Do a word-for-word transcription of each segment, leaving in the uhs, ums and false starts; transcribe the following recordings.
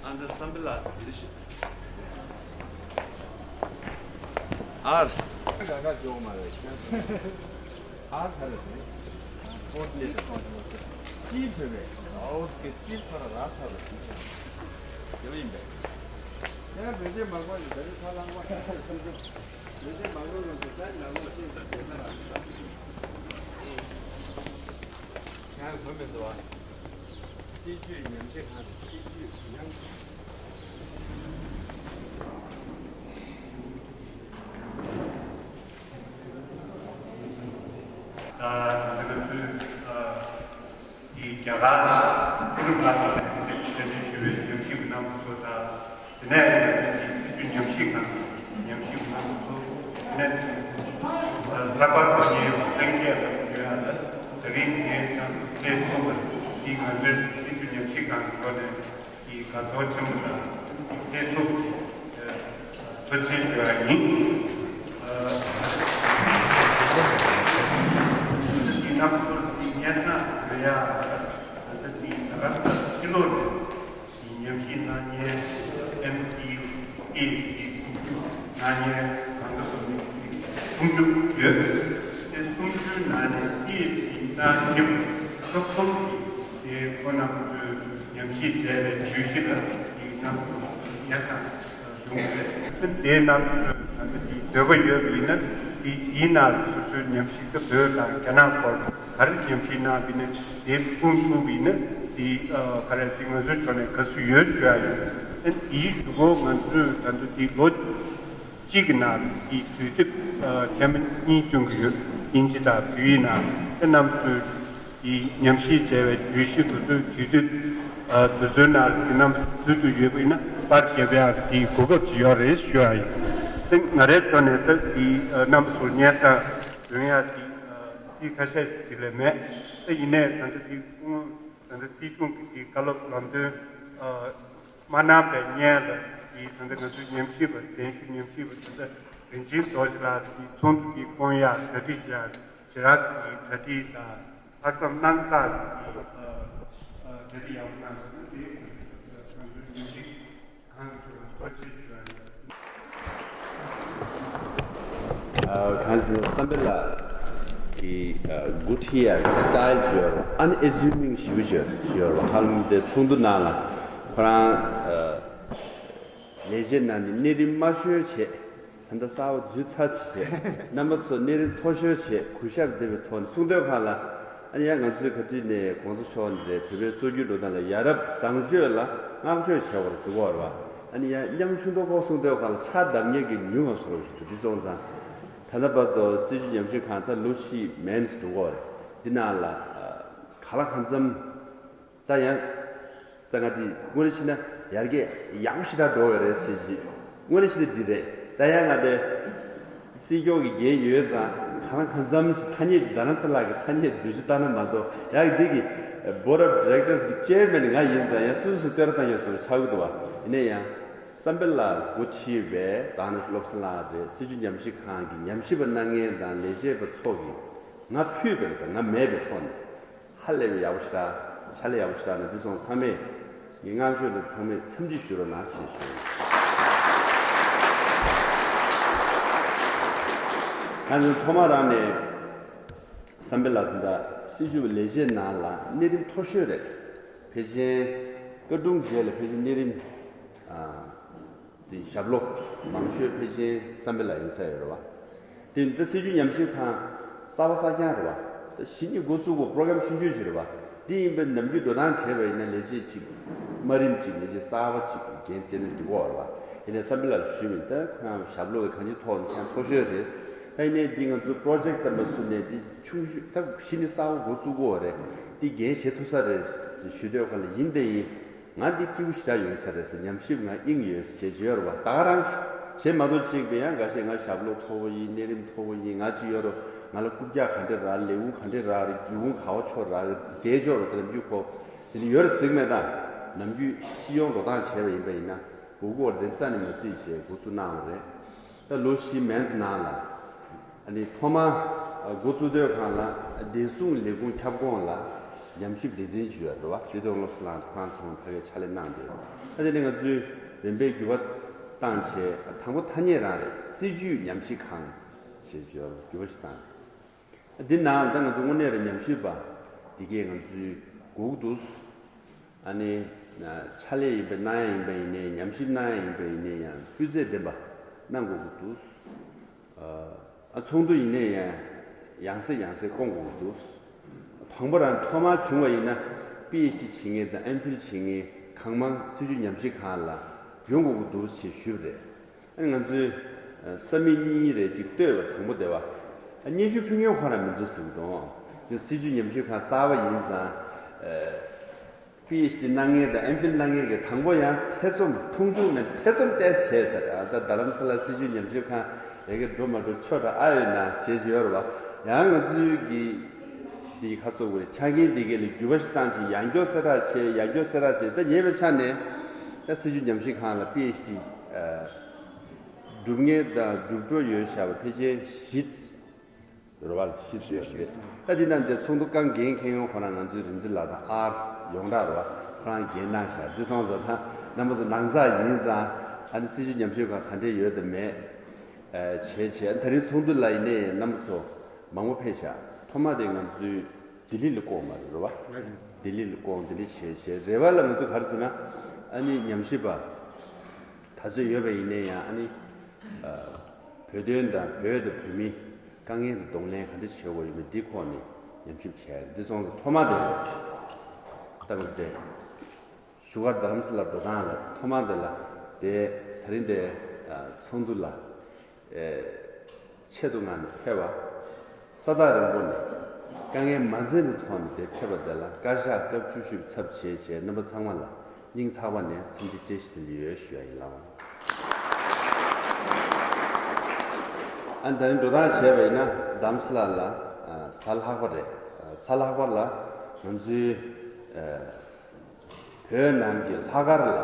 Under Sambila's leadership. R. R. Coordinator. Chief. ཡང་གོ་མི་འདུག་བ། སྲིད་ཇུས་ཉམས་ཞིབ་ཁང་གི་སྲིད་ཇུས་ཉམས། ད་ང་ཚོས་ཨ་དེ་རྒྱ་གར་ཨུ་རུ་ལ་དེ་ཞུ་བའི་ཉམས་ཞིབ་གནང་ཚུལ་དང་། དེ་ནས་ང་ཚོའི་སྲིད་ཇུས་ཉམས་ཞིབ་ཁང་ཉམས་ཞིབ་གནང་ཚུལ། དེ་ནས་ལྷག་པར་དུ་ངས་ལྷན་རྒྱས་ལ་ཞུ་ཡ་ལ། ད་རིང་ངས་ཀྱང་དེ་ཐུག་པར་དེ་ང་ཚོའི་སྲིད་ཇུས་ཉམས་ཞིབ་ཁང་གི་ཐོག་ནས་དེ་དགའ་ཚོར་ཆེན་པོ་དང་དེ་ཐུག་ཐུགས་རྗེ་ཆེ་ཞུ་ཡ་ཡིན། ཨ་དེ་རྣམ་ཐར་དེ་སྙན་སེང་ཞུ་ཡ་ལ། ང་ཚོ་དེ་ད་ག་ས་ཕྱི་ལོགས་ནས་ཉམས་ཞིབ་གནང་མཁན་ཨེམ་ཨི་ཨེ་ཨེཆ་ཌི་གནང་མཁན་གང་འདྲ་སོང་ནས་སུམ་ཅུ་ཡོད། དེ་སུམ་ཅུའི་ནང་ནས་ཨེ་ཨེཆ་ཌི་གནང་ཞིབ་ཚོགས་ཚོགས་ཀྱི་དེ་ཁོ་རྣམ་ཚོས་ཉམས་ཞིབ་བྱས་པའི་བརྗོད་གཞི་ལ་དེ་རྣམ་ཚོ་སྙན་སེང་ཡོང་གི་རེད། དེ་རྣམ་ཚོས་ང་ཚོ་དེ་འདོད་པ་ཡོད་པ་ཡིན་ན་དེ་དེའི་ནང་ལ་སོ་སོའི་ཉམས་ཞིབ་ད་བོད་དང་རྒྱ་ནག་སྐོར་ག་རེ་ཉམས་ཞིབ་གནང་བ་ཡིན་ན། དེ་སྤུངས་ཐུབ་པ་ཡིན་ན་དེ་ཨ་ག་རེ་དེ་ང་ཚོའི་ཕྱོགས་ནས་དགའ་བསུ་ཡོད་ཞུ་ཡ་ཡིན། ཨ་དེའི་གཞུག་གུ་ང་ཚོས་ད་ལྟ་དེ་ལོ་གཅིག་གི་ནང་དེ་དུས་དེབ་ཨ་ཐེངས་མ་གཉིས་བསྐྱོན་གྱི་ཡོད། དབྱིན་ཇི་དང་བོད་ཡིག་ནང་། དེ་རྣམས་ཚོས་དེ་ཉམས་ཞིབ་བྱས་པའི་བརྗོད་གཞི་དེ་ཚོའི་དུས་དེབ་ཨ་དེ་ཚོའི་ནང་དེ་རྣམས་ཚུད་དུ་ཡོད་པ་ཡིན་ན་པར་རྒྱབ་ཡག་དེ་གོ་སྐབས་ཅིག་ཡོད་རེད་ཞུ་ཡ་ཡིན། དེ་ང་རའི་ཕྱོགས་ནས་ད་དེ་ཨ་རྣམ་པ་ཚོར་སྙན་སེང་། ཡོང་ཡ་དེ་ཚིག་ཁ་ཤས་ཤིག་ལས་མེད། ད་ཡིན་ནའི་ད་ལྟ་དེ་ཁོང་ད་ལྟ་སྲིད་སྐྱོང་གི་དེ་བཀའ་སློབ་ལམ་སྟོན་མ་གནང་བའི་སྔོན་ལ་དེ་ད་ལྟ་ང་ཚོའི་ཉམས་ཞིབ་པ་གདན་ཞུ་ཉམས་ཞིབ་པ་ད་ལྟ་རིན་ཆེན་རྡོ་རྗེ་ལགས་དེ་ཚོགས་འདུ་དེ་སྐོང་ཡ་གྲ་སྒྲིག་བྱས་ཡ་ཞེ་དྲག་གི་གྲ་སྒྲིག་དང་ལྷག་བསམ་གནང་སྟངས་དེ་གྲ་སྒྲིག་ཡག་པོ་གནང་སོང་ན་དེ་ང་ཚོའི་ཉམས་ཞིབ། གང་ཟེར་བསམ་པའི་ལ་གི་སྒོ་ཁྲིད་ཡ་གི་སི་ཊལ་ཅིག་ཡོད་རེད། ཨན་ཨེ་ཛུ་མིང་ཞེ་པོ་ཅིག་ཡོད་རེད། ཧ་ལམ་དེ་ཚོགས་འདུ་ནང་ལ་ཁོ་རང་ལས་བྱེད་ནང་ནས་གནས་རིམ་དམའ་ཤོས་བྱས། ད་ལྟ་གསར་པ་འཛུལ་ཚར་ཅིག་བྱས། རྣམ་པ་ཚོ་གནས་རིམ་མཐོ་ཤོས་བྱས། གུས་ཞབས་ལྡན་པའི་ཐོག་ནས་གསུང་དོན་ཁག་ལ། ཨ་ནི་ཡང་ང་ཚོས་ག་དུས་ནས་གོང་ས་མཆོག་ནས་རེད། བོད་པའི་སྲོལ་རྒྱུན་འགྲོ་སྟངས་ལ་ཡ་རབས་བཟང་སྤྱོད་ལ་བསྔགས་བརྗོད་བྱས་པ་རེད་ཟེར་གོ་རེད་བ། ཨ་ནི་ཡང་ཉམ་ཆུང་མདོག་ཁོག་གསུང་དོན་ཁག་ལ་ཕྱག་བརྡབ་མཁན་གྱི་ཉུང་བ་བཟོ་འདྲ་ཞིག་འདུག་འདི་སོང་ཙང་། ད་ལྟ་བར་དུ་སྲིད་བྱུས་ཉམས་ཞིབ་ཁང་ད་ལོ་བཞི་མན་ཙམ་འགྲོ་གི་ཡོད་རེད། འདི་ནང་ལ་གང་ལ་གང་འཚམ། ད་ཡང་། ད་ང་འདི་དངོས་གནས་བྱས་ན་ཡར་རྒྱས་ཡག་པོ་ཞེ་དྲག་འགྲོ་བ་རེད་ཟེར་གྱི། དངོས་གནས་བྱས་ན་འདི་རེད། ད་ཡང་ང་འདི་སྲིད་སྐྱོང་གི་འགན་ཡོད་ཙང་གང་ལ་གང་འཚམ་ཞིག་ཐ་སྙད་རྡ་རམ་ས་ལ་གི་ཐ་སྙད་དེ་བེད་སྤྱོད་བཏང་ན་མ་གཏོགས། ཡང་འདི་གི་Board of Directors གི་Chairman ང་ཡིན་ཙང་ཡང་སོ་སོ་སོ་བསྟོད་ར་བཏང་ཡོད་བཟོ་འདྲ་ཆགས་ཀྱི་འདུག་བ། ཡིན་ན་ཡང་བསམ་འཕེལ་ལགས་འགོ་ཁྲིད་པའི་དྭགས་ནང་བློ་བཟང་ལགས་རེད། སྲིད་བྱུས་ཉམས་ཞིབ་ཁང་གི་ཉམས་ཞིབ་པ་གནང་མཁན་དང་ལས་བྱེད་པ་ཚོ་གིས་ང་ཕུད་པའི་ང་མེད་པའི་ཐོག་ནས། ཧ་ལས་པའི་ཡག་པོ་ཞེ་དྲག་ཕྱག་ལས་ཡག་པོ་ཞེ་དྲག་གནང་། འདི་སོང་ཚང་མས་ངས་བསྔགས་བརྗོད་དང་ཚང་མས་འཚམས་འདྲི་ཞུ་རོགས་གནང་ཞེས་ཞུ། ང་ཚོ་ཐོག་མ་རང་ནས་བསམ་འཕེལ་ལགས་ད་ལྟ་སྲིད་བྱུས་ལས་བྱེད་ནང་ལ་གནས་རིམ་མཐོ་ཤོས་རེད། ཕལ་ཆེར་བཀའ་དྲུང་རྗེས་ལ་ཕལ་ཆེར་གནས་རིམ་ཨ། དེ་ཞབས་ལོ་མང་ཤོས་ཕལ་ཆེར་བསམ་འཕེལ་ལགས་ཡིན་ས་ཡོད་རེད་བ། དེ་འདི་སྲིད་བྱུས་ཉམས་ཞིབ་ཁང་གསར་པ་གསར་རྐྱང་རེད་བ། ད་གཞི་ནས་འགོ་བཙུགས་པ་པོ་རོ་གྷ་རམ་ཆུང་ཆུང་ཞིག་རེད་བ། འདི་ཡིན་པའི་ནམ་རྒྱུན་འགྲོ་སྟངས་བྱས་པ་ཡིན་ན་ལས་བྱེད་ཅིག་དམའ་རིམ་ཅིག་ལས་བྱེད་གསར་པ་ཅིག་གི་འགན་སྤྲད་ན་འགྲིག་གོ་རེད་བ། ཡིན་ནའི་བསམ་འཕེལ་ལགས་ཞུས་པ་ཡིན། ད་ཁོ་རང་ཞབས་ལོ་གི་གང་ཅིའི་ཐོག་ནས་ཀྱང་མཐོ་ཤོས་རེད། ད་ཡིན་ནའི་འདི་ང་ཚོ་པོ་རོ་ཇེག་ཊི་ལྟ་བུ་བཟོས་ནས་འདི་ཆུང་ཤོས་ད་གཞི་ནས་གསར་པ་འགོ་བཙུགས་གོ་རེད། འདི་འགན་བཞེས་ཐུབ་ས་རེད་ཞུ་འདོད་ཁ་ལ་ཡིན་དེ་ཡིན། ང་འདི་སྐྱིད་པོ་ཞེ་དྲག་ཡོད་ས་རེད་ཟེར། ཉམས་ཞིབ་ང་དབྱིངས་ཡོད་ཟེར་བྱས་བྱས་ཡོད་རེད་བ། ད་ག་རང་བྱས་མ་གཏོགས་གཅིག་པའི་ཡང་འགའ་ཤས་ང་ཞབས་ལོ་མཐོ་པོ་ཡིན། གནས་རིམ་མཐོ་པོ་ཡིན། ང་ཅི་ཡོད་རོ། ང་ལ་རྐུབ་བཀྱག་ག་འདྲ་རག་ལས་ཁུངས་ག་འདྲ་རག་རེད། སྒེའུ་ཁུང་ག་བ་ཕྱོགས་རག་རེད་ཟེར་ཆོག་རེད། དེ་ལ་འཇུག་གོ། དེ་ལ་ཡོད་རེད་ཟེར་གི་མེད། ད་ནམ་རྒྱུན་སྤྱི་ཡོངས་འགྲོ་སྟངས་བྱས་པ་ཡིན་པ་ཡིན་ན་འགོ་སྐོར་དེ་རྩ་ནས་མ་སྲིད་བྱས་འགོ་བཙུགས་གནང་བ་རེད། ད་ལོ་བཞི་མན་ཙམ་ནང་ལ། ཨ་ནི་ཐོག་མ་འགོ་བཙུགས་དུས་སྒང་ལ་བདེ་སྲུང་ལས་ཁུངས་ཁྱབ་ཁོངས་ལ་ཉམས་ཞིབ་སྡེ་ཚན་ཅིག་ཡོད་རེད་བ། བདེ་སྡོད་སློབ་གསོ་ལགས་ཁོ་རང་ཚང་མ་ཕ་གིར་ཕྱག་ལས་གནང་བསྡད། ཨ་དེ་ནས་ང་ཚོས་རིམ་པས་འགྱུར་བ་བཏང་བྱས། དང་པོ་ཐ་སྙད་རང་རེད། སྲིད་ཇུས་ཉམས་ཞིབ་ཁང་ཞེས་བརྗོད་འགྱུར་བ་ཞིག་བཏང་། འདི་ནང་ད་ང་ཚོ་དངོས་གནས་རང་ཉམས་ཞིབ་པ་འདི་གས་ང་ཚོས་དགོས་ཀྱི་འདུག་ཨ་ནི་ཕྱག་ལས་ཡིན་པ་གནང་ཡ་ཡིན་པ་ཡིན་ནའི། ཉམས་ཞིབ་གནང་ཡ་ཡིན་པ་ཡིན་ནའི་ཡང་སྤུས་ཚད་ལྡན་པ་གནང་དགོས་ཀྱི་འདུག་ཨ་ཚོགས་འདུ་ཡིན་ནའི་ཡང་ཡང་སེ་ཡང་སེ་སྐོང་དགོས་ཀྱི་འདུག་དང་པོ་རང་ཐོག་མར་བྱུང་བ་ཡིན་ན་པི་ཨེཆ་ཌི་བྱེད་མཁན་དང་ཨེམ་ཕིལ་བྱེད་མཁན་གང་མང་སྲིད་ཇུས་ཉམས་ཞིབ་ཁང་ལ་ཡོང་དགོས་ཀྱི་འདུག་ཞེས་ཞུས་པ་རེད། ཨ་ནི་ང་ཚོའི་ས་མིག་གཉིས་རེ་གཅིག་བཏོད་པ། དང་པོ་དེ་བ། ཨ་སྙན་ཞུ་ཕུལ་མཁན་ཁོ་རང་མི་འདུག་ཟེར་གྱི་འདུག་དེ་སྲིད་ཇུས་ཉམས་ཞིབ་ཁང་གསར་པ་ཡིན་ཙང་། པི་ཨེཆ་ཌི་གནང་མཁན་དང་ཨེམ་ཕིལ་གནང་མཁན་གྱིས་དང་པོ་ཡང་ཐེ་ཚོམ། མཐོང་ཆུང་མེད། ཐེ་ཚོམ་ཏོག་ཙམ་བྱས་ཟེར། ཨ་ད་རྡ་རམ་ས་ལ་སྲིད་ཇུས་ཉམས་ཞིབ་ཁང་ཡ་གི་འགྲོ་མ་འགྲོ་ཆོ་འདྲ་ཨ་ཡོད་ན་ཞེས་ཡོད་རེད་བ། ཡང་ང་ཚོའི་གི་འདི་ཁ་སོ་གི་རེད། ཆ་རྐྱེན་འདི་གས་ལ་འགྱུར་བ་ཞིག་བཏང་བྱས། ཡང་སྐྱོ་གསལ་བསྒྲགས་བྱས། ཡང་སྐྱོ་གསལ་བསྒྲགས་བྱས། ད་ཉེ་བའི་ཆ་ནས་ད་སྲིད་ཇུས་ཉམས་ཞིབ་ཁང་ལ་པི་ཨེཆ་ཌི་སྒྲུབ་མཁན་དང་སྒྲུབ་འགྲོ་ཡོད་བཞག་པ་ཕལ་ཆེར་བཞི་རེད་བ། བཞི་ཙམ་ཡོད་རེད། ད་འདི་ནང་འདི་ཚོགས་འདུ་རྐང་འགན་འཁྱེར་མཁན་ཁོ་རང་ང་ཚོའི་རིག་འཛིན་ལགས་དང་ཨར་ཡོངས་གྲགས་རེད་བ། ཁོ་རང་འགན་གནང་བཞག་འདི་སོང་ཙང་ད་རྣམ་པ་ཚོ་ནང་ཚགས་ཡིན་ཙང་། ཨ་ནི་སྲིད་ཇུས་ཉམས་ཞིབ་ཁང་ག་འདྲས་ཡོད་དམ་མེད་བྱས་བྱས། ད་རིང་ཚོགས་འདུ་ལ་ཡིན་ནའི་རྣམ་པ་ཚོ་མང་པོ་ཕེབས་ཤག་ཐོག་མ་དེ་ང་ཚོའི་ལྡི་ལི་ལ་བསྐོང་མ་རེད་བ། ལྡི་ལི་ལ་བསྐོང་། ལྡི་ལི་བྱས་བྱས་རེ་བ་ལ་ང་ཚོ་ག་རེ་ཟེར་ན། ཨ་ནི་ཉམས་ཞིབ་པ་ག་ཚོད་ཡོད་པ་ཡིན་ནའི་ཡང་། ཨ་ནི་བོད་དོན་དང་བོད་དང་བོད་མི་དཀའ་ངལ་དང་གདོང་ལེན་ག་འདྲ་བྱེད་དགོས་ཡོད་མེད་འདི་ཁོག་ནས་ཉམས་ཞིབ་བྱས། འདི་སོང་ཙང་ཐོག་མ་དེ་ད་ང་ཚོ་དེ་བཞུགས་སྒར་རྡ་རམ་ས་ལ་འགྲོ་སྟངས་ལ་ཐོག་མ་དེ་ལ་དེ་ད་རིང་དེ་ཚོགས་འདུ་ལ་ཆེད་དུ་མངགས་ནས་ཕེབས་པ། ས་ཐག་རིང་པོ་ནས་དཀའ་ངལ་མ་འཛེམས་པའི་ཐོག་ནས་དེ་ཕེབས་པ་དེ་ལ་བཀའ་ཤག་སྐབས་བཅུ་བཞི་པའི་ཚབ་བྱས་བྱས་རྣམ་པ་ཚང་མ་ལ་སྙིང་ཐག་པ་ནས་འཚམས་འདྲི་བཀྲ་ཤིས་བདེ་ལེགས་ཡོད་ཞུ་ཡ་ཡིན་ལགས། ཨ་ནི་ད་རིང་འགྲོ་སྟངས་བྱས་པ་ཡིན་ན་རྡ་རམ་ས་ལ་ལ་གཟའ་ལྷག་པ་རེད། གཟའ་ལྷག་པ་ལ་ང་ཚོའི་བོད་ནང་གི་ལྷག་དཀར་ལ་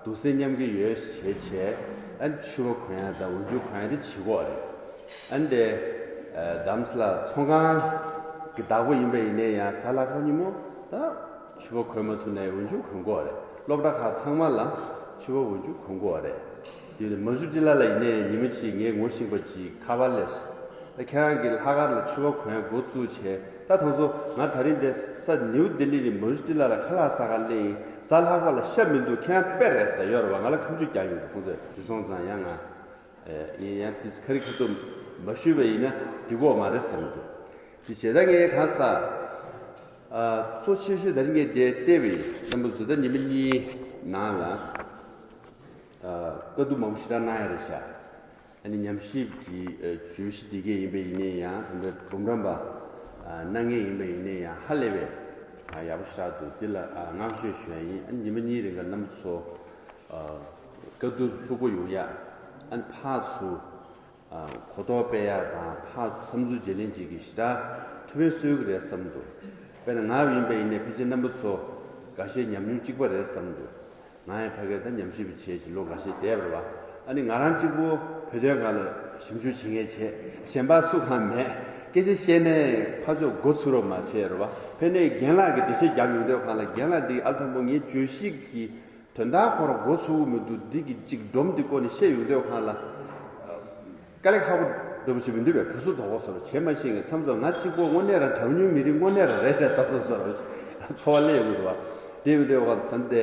འདུག་སེ་མཉམ་གི་ཡོད་བྱས་བྱས། ཨ་ནི་ཕྱུ་པ་གོན་ཡ་དང་འོག་འཇུག་གོན་ཡ་དེ་བྱེད་དགོས་རེད། ཨ་ནི་དེ་རྡ་རམ་ས་ལ་ཚོང་ཁང་གི་བདག་པོ་ཡིན་པ་ཡིན་ནའི་ཡང་གཟའ་ལྷག་པ་ཉིན་མོ་ད་ཕྱུ་པ་གོན་མ་ཐུབ་ནའི་འོག་འཇུག་གོན་དགོས་རེད། སློབ་གྲྭ་ཁག་ཚང་མ་ལ་ཕྱུ་པ་འོག་འཇུག་གོན་དགོས་རེད། དེ་ནས་མ་ཇུ་ཏི་ལ་ལ་ཡིན་ནའི་ཉི་མ་གཅིག་ངས་ངོ་ཤེས་པ་གཅིག་ཁ་པར་སླེབས། ད་ཁྱེད་རང་གི་ལྷག་དཀར་ལ་ཕྱུ་པ་གོན་འགོ་བཙུགས་བྱས། ད་ཐང་སོ་ང་ད་རིང་འདི་ས་ནིའུ་ལྡི་ལི་ནས་མ་ཇུ་ཏི་ལ་ལ་ཁ་ལག་ཟ་ག་སླེབས་ཡིན། གཟའ་ལྷག་པ་ལ་ཤ་མི་འདུག་ཁྱེད་རང་དཔེ་རེད་ཟེར་ཡོད་རེད་བ། ང་ལ་ཁ་མཆུ་རྒྱག་ཡོང་འདུག་ཁོང་ཚོས། དེ་སོང་ཙང་ཡང་ང་ཡིན་ཡང་དེ་ཁ་རི་ཁ་ཐུག་མ་ཞུས་པ་ཡིན་ན་འགྲིག་གི་མ་རེད་བསམ་འདུག་དེ་བྱས་ད་ངས་གང་ཟག་གཙོ་ཆེ་ཤོས་ད་རིང་ངས་འདི་བལྟས་པ་ཡིན། རྣམ་པ་ཚོ་ད་ཉི་མ་གཉིས་ནང་ལ་བཀའ་བསྡུར་མང་པོ་ཞེ་དྲག་གནང་ཡ་རེད་ཤག་ཨ་ནི་ཉམས་ཞིབ་ཀྱི་བརྗོད་གཞི་འདི་གས་ཡིན་པ་ཡིན་ནའི་ཡང་། དེ་འདྲ་འབུམ་རམས་པ་གནང་མཁན་ཡིན་པ་ཡིན་ནའི་ཡང་ཧ་ལས་པའི་ཡག་པོ་ཞེ་དྲག་འདུག་འདི་ལ་བསྔགས་བརྗོད་ཞུ་ཡ་ཡིན། ཨ་ནི་ཉི་མ་གཉིས་རིང་ག་རྣམ་པ་ཚོ་བཀའ་བསྡུར་ལྷུག་པོ་ཡོང་ཡ། ཨ་ནི་ཕར་ཚུར་གོ་རྟོགས་སྤེལ་ཡ་དང་ཕར་ཚུར་བསམ་ཚུལ་བརྗེ་ལེན་བྱེད་ཀྱི་ཞེ་དྲག་ཐུབ་པའི་སྲོལ་གི་རེད་བསམ་འདུག་དཔེར་ན་ང་ཡིན་པ་ཡིན་ནའི་ཕལ་ཆེར་རྣམ་པ་ཚོ་འགའ་ཤས་ཉམས་མྱོང་གཅིག་པ་རེད་བསམ་འདུག་ང་ཡང་ཕ་གིར་ད་ཉམས་ཞིབ་བྱས་བྱས་ལོ་འགའ་ཤས་བསྡད་པ་རེད་བ། ཨ་ནི་ང་རང་གཅིག་པོ་བོད་དོན་སྒང་ལ་ཞིབ་འཇུག་བྱེད་མཁན་བྱས། གཞན་པ་སུ་གང་མེད། སྐད་ཆ་བཤད་ནའི་ཕར་ཕྱོགས་མགོ་ཚོས་རོགས་མ་བྱས་རེད་བ། ཕན་ནས་རྒན་ལགས་ཀྱིས་འགྲེལ་བཤད་རྒྱབ་ཡོང་དུས་སྒང་ལ། རྒན་ལགས་འདི་ཨ་ཐང་པོ་ངའི་བརྗོད་གཞི་གི་དོན་དག་ཁོ་རང་མགོ་ཚོས་ཀྱི་མི་འདུག་འདི་གི་གཅིག་སྒྲོམ་འདི་བཀོད་ནས་བཤད་ཡོང་དུས་སྒང་ལ། དཀའ་ལས་ཁག་པོ་འདྲ་པོ་ཞིག་མི་འདུག་པས། བུ་སུ་དོག་པོ་བཟོ་རོགས་བྱེད་མ་ཤེས་ངེས་བསམ་ཚོར། ང་གཅིག་པོ་དངོས་གནས་རང་གྲངས་ཉུང་མི་རིགས་དངོས་གནས་རང་རེད་ཤག་བསམ་ཚོར་བཟོ་རོགས་ཚོར་བ་སླེབས་ཡོང་གི་འདུག་བ། དེ་ཡོང་དུས་ད་ལྟ་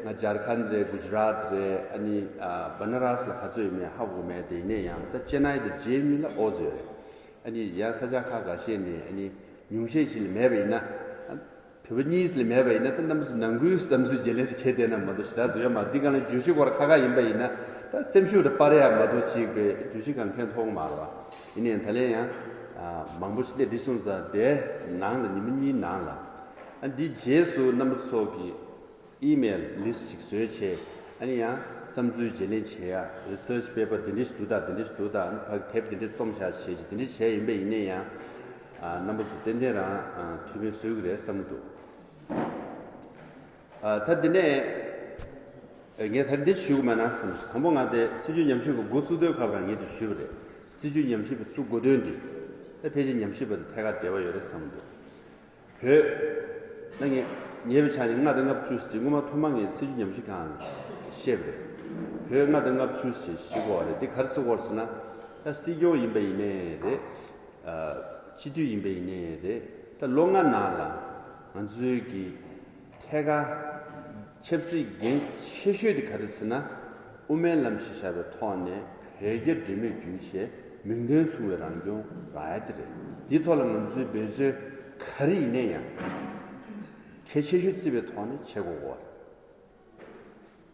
ང་ཇར་ཁན་རེད། གུ་ཇ་རཱཏ་རེད། ཨ་ནི་ཨ་བ་ན་རཱས་ལ་ག་ཚོད་ཡོད་མེད་ཧ་གོ་མེད། དེ་ཡིན་ནའི་ཡང་ད་ཅེ་ནའི་དང་ཇེ་ཨེན་ཡུ་ལ་ཨོ་ཙི་ཡོད་རེད། ཨ་ནི་ཡང་ས་ཆ་ཁག་འགའ་ཤས་ནས་ཨ་ནི་ཉུང་ཤས་ཤིག་ལ་མེད་པ་ཡིན་ན། བོད་པ་གཉིས་ལས་མེད་པ་ཡིན་ན་ད་རྣམ་པ་ཚོ་ནང་ཁུལ་བསམ་ཚུལ་བརྗེ་ལེན་དེ་བྱས་བསྡད་ན་མ་གཏོགས་ཞེ་དྲག་བཟོ་ཡ་མ། འདི་ག་ལ་བརྗོད་གཞི་སྐོར་ཁ་ཁ་ཡིན་པ་ཡིན་ན་ད་སེམས་ཤུགས་དེ་སྤར་ཡ་མ་གཏོགས་ཅིག་པའི་བརྗོད་གཞི་གང་ཕན་ཐོགས་མ་རེད་བ། ཡིན་ནའི་ད་ལན་ཡང་མང་པོ་ཞིག་སླེབས་འདི་སོང་ཙང་དེ་ནང་ལ་ཉི་མ་གཉིས་ནང་ལ། ཨ་འདི་རྗེས་སུ་རྣམ་པ་ཚོ་གི་ ཨི་མེལ་ལིསི་ཅིག་བཟོས་བྱས། ཨ་ནི་ཡང་བསམ་ཚུལ་བརྗེ་ལེན་བྱེད་ཡ། རི་སར་ཆི་པེ་པར་འདི་འདྲ་ཞིག་འདུག་ད། འདི་འདྲ་ཞིག་འདུག་ད། ཨ་ནི་ཕ་གི་དེབ་འདི་འདྲ་རྩོམ་བཞག་བྱས་ཅིག་འདི་འདྲ་བྱས་ཡིན་པ་ཡིན་ན་ཡང་། ཨ། རྣམ་པ་ཚོ་ཏན་ཏན་རང་ཨ་ཐུགས་ཕན་གསོས་ཀྱི་རེད་བསམ་གྱི་འདུག་ཨ། ད་འདི་ནས་ངས་ད་འདི་ཞུ་གི་མེད་ན་བསམ་སོང་། དང་པོ་ང་དེ་སྲིད་བྱུས་ཉམས་ཞིབ་པ་འགོ་བཙུགས་དུས་སྐབས་རང་ངས་དེ་ཞུས་པ་རེད། སྲིད་བྱུས་ཉམས་ཞིབ་པ་བཙུགས་དགོས་དོན་འདི་ད་ཕལ་ཆེར་ཉམས་ཞིབ་པ་དང་ཐད་ཀར་འབྲེལ་བ་ཡོད་རེད་བསམ་གྱི་འདུག་བོད་ད་ངས་ཉེ་བའི་ཆར་ནས་ལྔ་དང་ལྔ་བཅུ་ཟེར་སྔོན་མ་ཐོག་མ་ངས་སྲིད་བྱུས་ཉམས་ཞིབ་ཁང་བཤད་པ་རེད། བོད་ལྔ་དང་ལྔ་བཅུ་ཞེས་བཤད་ཀྱི་ཡོད་རེད། འདི་ག་རེ་ཟེར་གྱི་ཡོད་ཟེར་ན། ད་སྲིད་སྐྱོང་ཡིན་པ་ཡིན་ནའི་རེད། ཨ། སྤྱི་འཐུས་ཡིན་པ་ཡིན་ནའི་རེད། ད་ལོ་ལྔ་ནང་ལ་ང་ཚོའི་གི་ཐད་ཀར་ཆབ་སྲིད་འགན་ཆེ་ཤོས་དེ་ག་རེ་ཟེར་ན། དབུ་མའི་ལམ་གཞི་བཞག་པའི་ཐོག་ནས་བོད་རྒྱ་འབྲེལ་མོལ་བརྒྱུད་བྱས་མིང་དོན་མཚུངས་པའི་རང་སྐྱོང་རག་ཡ་དེ་རེད། འདིའི་ཐོག་ལ་ང་ཚོའི་འབད་བརྩོན་ག་རེ་ཡིན་ན་ཡང་གལ་ཆེ་ཤོས་བརྩིས་པའི་ཐོག་ནས་བྱེད་དགོས་ཀྱི་ཡོད་རེད།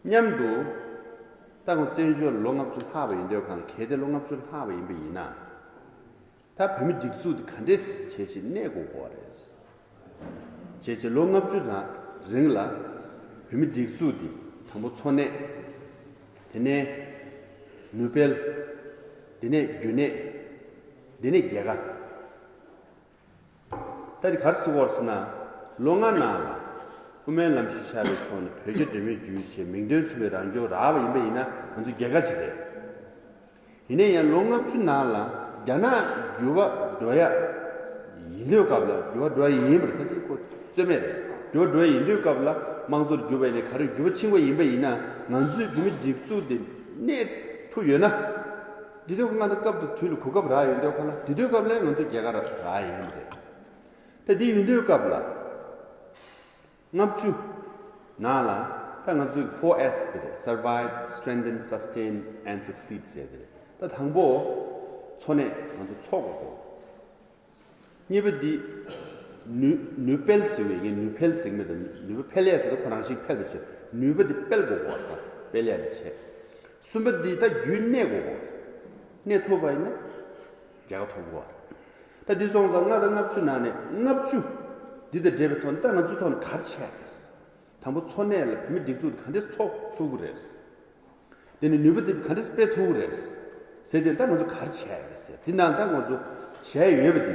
མཉམ་དུ་ད་ང་བཙན་བྱོལ་ལོ་ལྔ་བཅུ་ལྷག་པ་ཡིན་དུས་གང་ལ། གལ་ཏེ་ལོ་ལྔ་བཅུ་ལྷག་པ་ཡིན་པ་ཡིན་ན། ད་བོད་མི་སྒྲིག་འཛུགས་འདི་ག་འདྲས་བྱས་བྱས་གནས་དགོས་ཀྱི་ཡོད་རེད། བྱས་བྱས་ལོ་ལྔ་བཅུ་རང་རིང་ལ་བོད་མི་སྒྲིག་འཛུགས་འདི་དང་པོ་འཚོ་གནས། དེ་ནས་ནུས་སྤེལ། དེ་ནས་རྒྱུན་གནས། དེ་ནས་རྒྱལ་ཁ། ད་འདི་ག་རེ་ཟེར་གྱི་ཡོད་ཟེར་ན། ལོ་ལྔ་ནང་ལ་དབུ་མའི་ལམ་གཞི་བཞག་པའི་ཐོག་ནས་བོད་རྒྱ་འབྲེལ་མོལ་བརྒྱུད་བྱས་མིང་དོན་མཚུངས་པའི་རང་སྐྱོང་རག་པ་ཡིན་པ་ཡིན་ན་ང་ཚོ་རྒྱལ་ཁ་ཅིག་རེད། ཡིན་ན་ཡང་ལོ་ལྔ་བཅུ་ནང་ལ་རྒྱ་ནག་འགྱུར་བ་འགྲོ་ཡ་ཡིན་དུས་སྐབས་ལ། འགྱུར་བ་འགྲོ་ཡ་ཡིན་པ་རེད། ད་འདི་ཁོ་རྩོད་མེད་རེད། འགྱུར་བ་འགྲོ་ཡ་ཡིན་དུས་སྐབས་ལ་དམངས་གཙོར་འགྱུར་བ་ཡིན་ནའི་ག་རེ་འགྱུར་བ་ཕྱིན་པ་ཡིན་པ་ཡིན་ན། ང་ཚོའི་བོད་མི་སྒྲིག་འཛུགས་འདི་གནས་ཐུབ་ཡོད་ན། འདི་དུས་ང་ཚོ་སྐབས་དང་དུས་ལ་གོ་སྐབས་རག་ཡོད་དུས་སྐབས་ལ། འདི་དུས་སྐབས་ལ་ང་ཚོ་རྒྱལ་ཁ་རག་ཡ་ཡིན་པ་རེད། ད་འདི་ཡིན་དུས་སྐབས་ལ། ལྔ་བཅུ་ནང་ལ་ད་ང་ཚོའི་ཕོར་ཨེས་དེ་རེད། Survive, Strengthen, Sustain and Succeed ཟེར་དེ་རེད། ད་དང་པོ་འཚོ་གནས་ང་ཚོ་འཚོ་དགོས་གོ། གཉིས་པ་འདི་ནུས་ནུས་སྤེལ་ཟེར་བའི། ངས་ནུས་འཕེལ་ཟེར་གྱི་མེད་ད། ནུས་པ་འཕེལ་ཡས་ཟེར་ད་ཁོ་རང་བཞིན་འཕེལ་བ་བྱས། ནུས་པ་འདི་སྤེལ་དགོས་གོ། ད་སྤེལ་ཡས་འདི་བྱས། གསུམ་པ་འདི་ད་རྒྱུན་གནས་དགོས་གོ། གནས་ཐུབ་པ་ཡིན་ན་རྒྱལ་ཁ་ཐོབ་གོ། ད་འདི་སོང་ཙང་ལྔ་དང་ལྔ་བཅུ་ནང་ནས་ལྔ་བཅུ་འདི་དང་འབྲེལ་བའི་ཐོག་ནས་ད་ང་ཚོའི་ཐོག་ནས་ག་རེ་བྱས་རེད། དང་པོ་འཚོ་གནས་ལ་བོད་མི་སྒྲིག་འཛུགས་ག་འདྲས་འཚོ་ཐུབ་ཀྱི་རེད། དེ་ནས་ནུས་པ་དེ་ག་འདྲས་སྤེལ་ཐུབ་ཀྱི་རེད་ཟེར་དེ་ད་ང་ཚོ་ག་རེ་བྱས་ཡོད་རེད་ཟེར། འདི་ནང་ད་ང་ཚོ་བྱས་ཡོད་པ་དེ་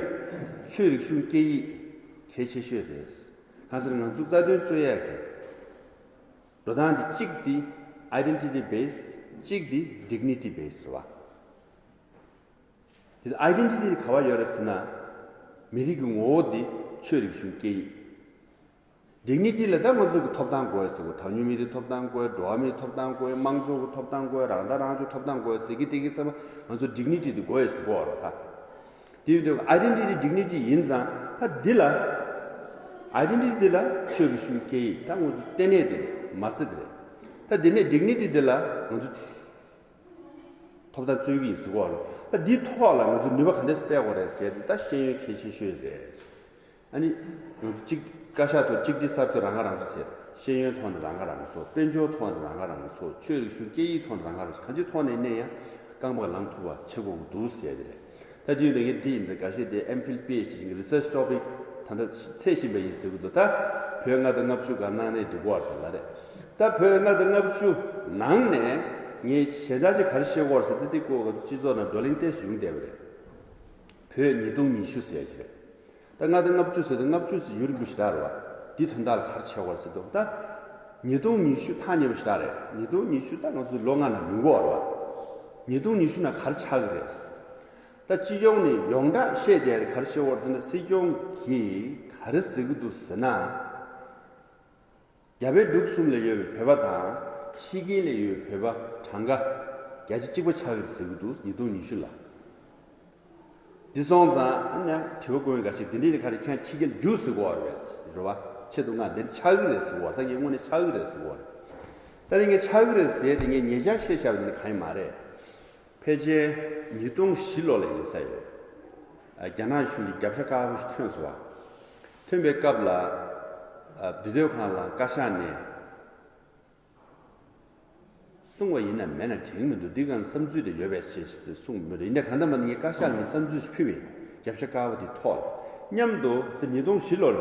ཆོས་རིག་གཞུང་སྐད་ཡིག་གལ་ཆེ་ཤོས་རེད། གང་ཟེར་ང་ཚོ་རྩ་དོན་རྩོད་ཡག་གི་འགྲོ་སྟངས་དེ་གཅིག་དེ་identity base། གཅིག་དེ་dignity base རེད་བ། དེ་ཨའི་ཌེན་ཊི་ཊི་དེ་ག་བ་ཡོད་རེད་ཟེར་ན། མི་རིགས་ཀྱི་ངོ་བོ་དེ་ཆོས་རིག་གཞུང་སྐད་ཡིག་ཌིག་ནི་ཊི་ལ་ད་ང་ཚོ་གི་ཐོབ་ཐང་དགོས་ཟེར་གོ། གྲངས་ཉུང་མི་རིགས་ཐོབ་ཐང་དགོས། འགྲོ་བ་མིའི་ཐོབ་ཐང་དགོས། དམངས་གཙོ་གི་ཐོབ་ཐང་དགོས། རང་ཐག་རང་གཅོད་ཐོབ་ཐང་དགོས་ཟེར་གི་དེ་གི་ཚང་མ་ང་ཚོ་ཌིག་ནི་ཊི་དེ་དགོས་ཟེར་གོ་བ་རེད་ད། དེ་ཡིན་དུས་ཨའི་ཌེན་ཊི་ཊི་ཌིག་ནི་ཊི་ཡིན་ཙང་ད་འདི་ལ། ཨའི་ཌེན་ཊི་ཊི་འདི་ལ་ཆོས་རིག་གཞུང་སྐད་ཡིག་ད་ང་ཚོ་ལྟེ་གནས་དེ་རེད། མ་རྩ་དེ་རེད། ད་འདི་ནས་ཌིག་ནི་ཊི་འདི་ལ་ང་ཚོ་ཐོབ་ཐང་རྩོད་ཀྱི་ཡིན་ཟེར་གོ་ལ། ད་འདིའི་ཐོག་ལ་ང་ཚོས་ནུས་པ་ག་འདྲས་སྤེལ་དགོས་རེད་ཟེར་དུས་ད་ཤེས་ཡོན་གལ་ཆེ་ཤོས་རེད། ཨ་ནི་ང་ཚོ་གཅིག་བཀའ་ཤག་ཐོག་གཅིག་སྒྲིལ་གསར་གཏོད་རང་ཁ་རང་གསོ་ཟེར། ཤེས་ཡོན་ཐོག་ནས་རང་ཁ་རང་གསོ། དཔལ་འབྱོར་ཐོག་ནས་རང་ཁ་རང་གསོ། ཆོས་རིག་གཞུང་སྐད་ཡིག་ཐོག་ནས་རང་ཁ་རང་གསོ། གང་ཅིའི་ཐོག་ནས་ནས་ཡང་རྐང་པ་ལངས་ཐུབ་པ་བྱེད་དགོས་ཀྱི་འདུག་ཟེར་དེ་རེད། ད་དེ་ཡིན་དུས་ངས་དེ་ཡིན་དུས་འགའ་ཤས་དེ་ཨེམ་ཕིལ་པི་ཨེཆ་ཌི་ཡིན་གྱི་རི་སར་ཆི་ཊོ་པིག་ད་ལྟ་འཚོལ་བཞིན་པ་ཡིན་ཟེར་གྱི་འདུག་ད་བོད་ལྔ་དང་ལྔ་བཅུ་ག་གནང་ནས་འགྲིག་གོ་བ་དེ་ལ་རེད། ད་བོད་ལྔ་དང་ལྔ་བཅུ་ནང་ནས་ངས་གཞན་དག་ཅིག་ག་རེ་བཤད་དགོས་རེད་ཟེར་དུས་དེ་སྐོར་ང་ཚོ་སྤྱི་ཚོགས་ནང་བགྲོ་གླེང་ཏོག་ཙམ་ཡོང་བསྡད་པ་རེད། བོད་ཉིས་སྟོང་ཉི་ཤུ་ཟེར་གྱི་རེད། ད་ལྔ་དང་ལྔ་བཅུ་ཟེར་དུས་ལྔ་བཅུ་ཟེར་ཡུན་རིང་པོ་ཞེ་དྲག་རེད་བ། འདིའི་དོན་དག་ལ་ག་རེ་བྱེད་དགོས་རེད་ཟེར་དུས་ད། ཉིས་སྟོང་ཉི་ཤུ་ཐག་ཉེ་པོ་ཞེ་དྲག་རེད། ཉིས་སྟོང་ཉི་ཤུ་ད་ང་ཚོའི་ལོ་ལྔ་ནང་ལུས་འགོར་བ་རེད་བ། ཉིས་སྟོང་ཉི་ཤུ་ནང་ག་རེ་ཆགས་ཀྱི་རེད། ད་སྤྱི་ཡོངས་ནས་ཡོངས་གྲགས་བཤད་བསྡད་དེ་ག་རེ་བཤད་དགོས་རེད་ཟེར་ན། སྲིད་སྐྱོང་གིས་ག་རེ་ཟེར་གྱི་འདུག་ཟེར་ན། རྒྱ་བལ་འབྲུག་གསུམ་ལ་ཡོད་པའི་བོད་པ་དང་ཕྱི་རྒྱལ་ལ་ཡོད་པའི་བོད་པ་གྲངས་ཀ་བརྒྱ་ཆ་གཅིག་པ་ཆགས་ཀྱི་རེད་ཟེར་གྱི་འདུག་ཉིས་སྟོང་ཉི་ཤུ་ལ། འདི་སོང་ཙང་ཨ་ནི་དྲི་བ་བཀོད་མཁན་འགའ་ཞིག་འདི་འདྲའི་ག་རེ་ཁྱེད་ཕྱི་རྒྱལ་རྒྱུགས་ཟེར་གོ་བ་རེད་པས་རེད་བ། ཆེད་དུ་ང་འདི་འདྲ་ཆགས་ཀྱི་རེད་ཟེར་གོ་བ། ད་ངས་དངོས་གནས་ཆགས་ཀྱི་རེད་ཟེར་གོ་བ་རེད། ད་ནི་ངས་ཆགས་ཀྱི་རེད་ཟེར་དེ་ངས་ཉེ་ཆར་བཤད་བཞག་པ་འདི་ནི་གང་ཡང་མ་རེད། ཕལ་ཆེར་ཉིས་སྟོང་བཞི་ལོ་ལ་ཡིན་ས་ཡོད། ཨ། རྒྱ་ནག་གཞུང་གི་རྒྱབ་ཤ་དཀར་པོ་ཞིག་ཐོན་སོང་བ། ཐོན་པའི་སྐབས་ལ། ཨ། འབྲི་དོན་ཁང་ལ་བཀའ་ཤག་ནས། གསུང་བ་ཡིན་ན་མེད་ན་དྲན་གྱི་མི་འདུག་འདི་གང་བསམ་ཚུལ་དེ་ཡོད་པས་ཞེས་ཞེས་གསུངས་མི་འདུག་ཡིན་ནའི་གང་ལྟར་མ་ནི་ངས་བཀའ་ཤག་ནས་བསམ་ཚུལ་ཞིག་ཕུལ་བས། རྒྱབ་ཤ་དཀར་པོ་དེ་ཐོག་ལ། མཉམ་དུ་དེ་ཉིས་སྟོང་བཞི་ལོ་ལ་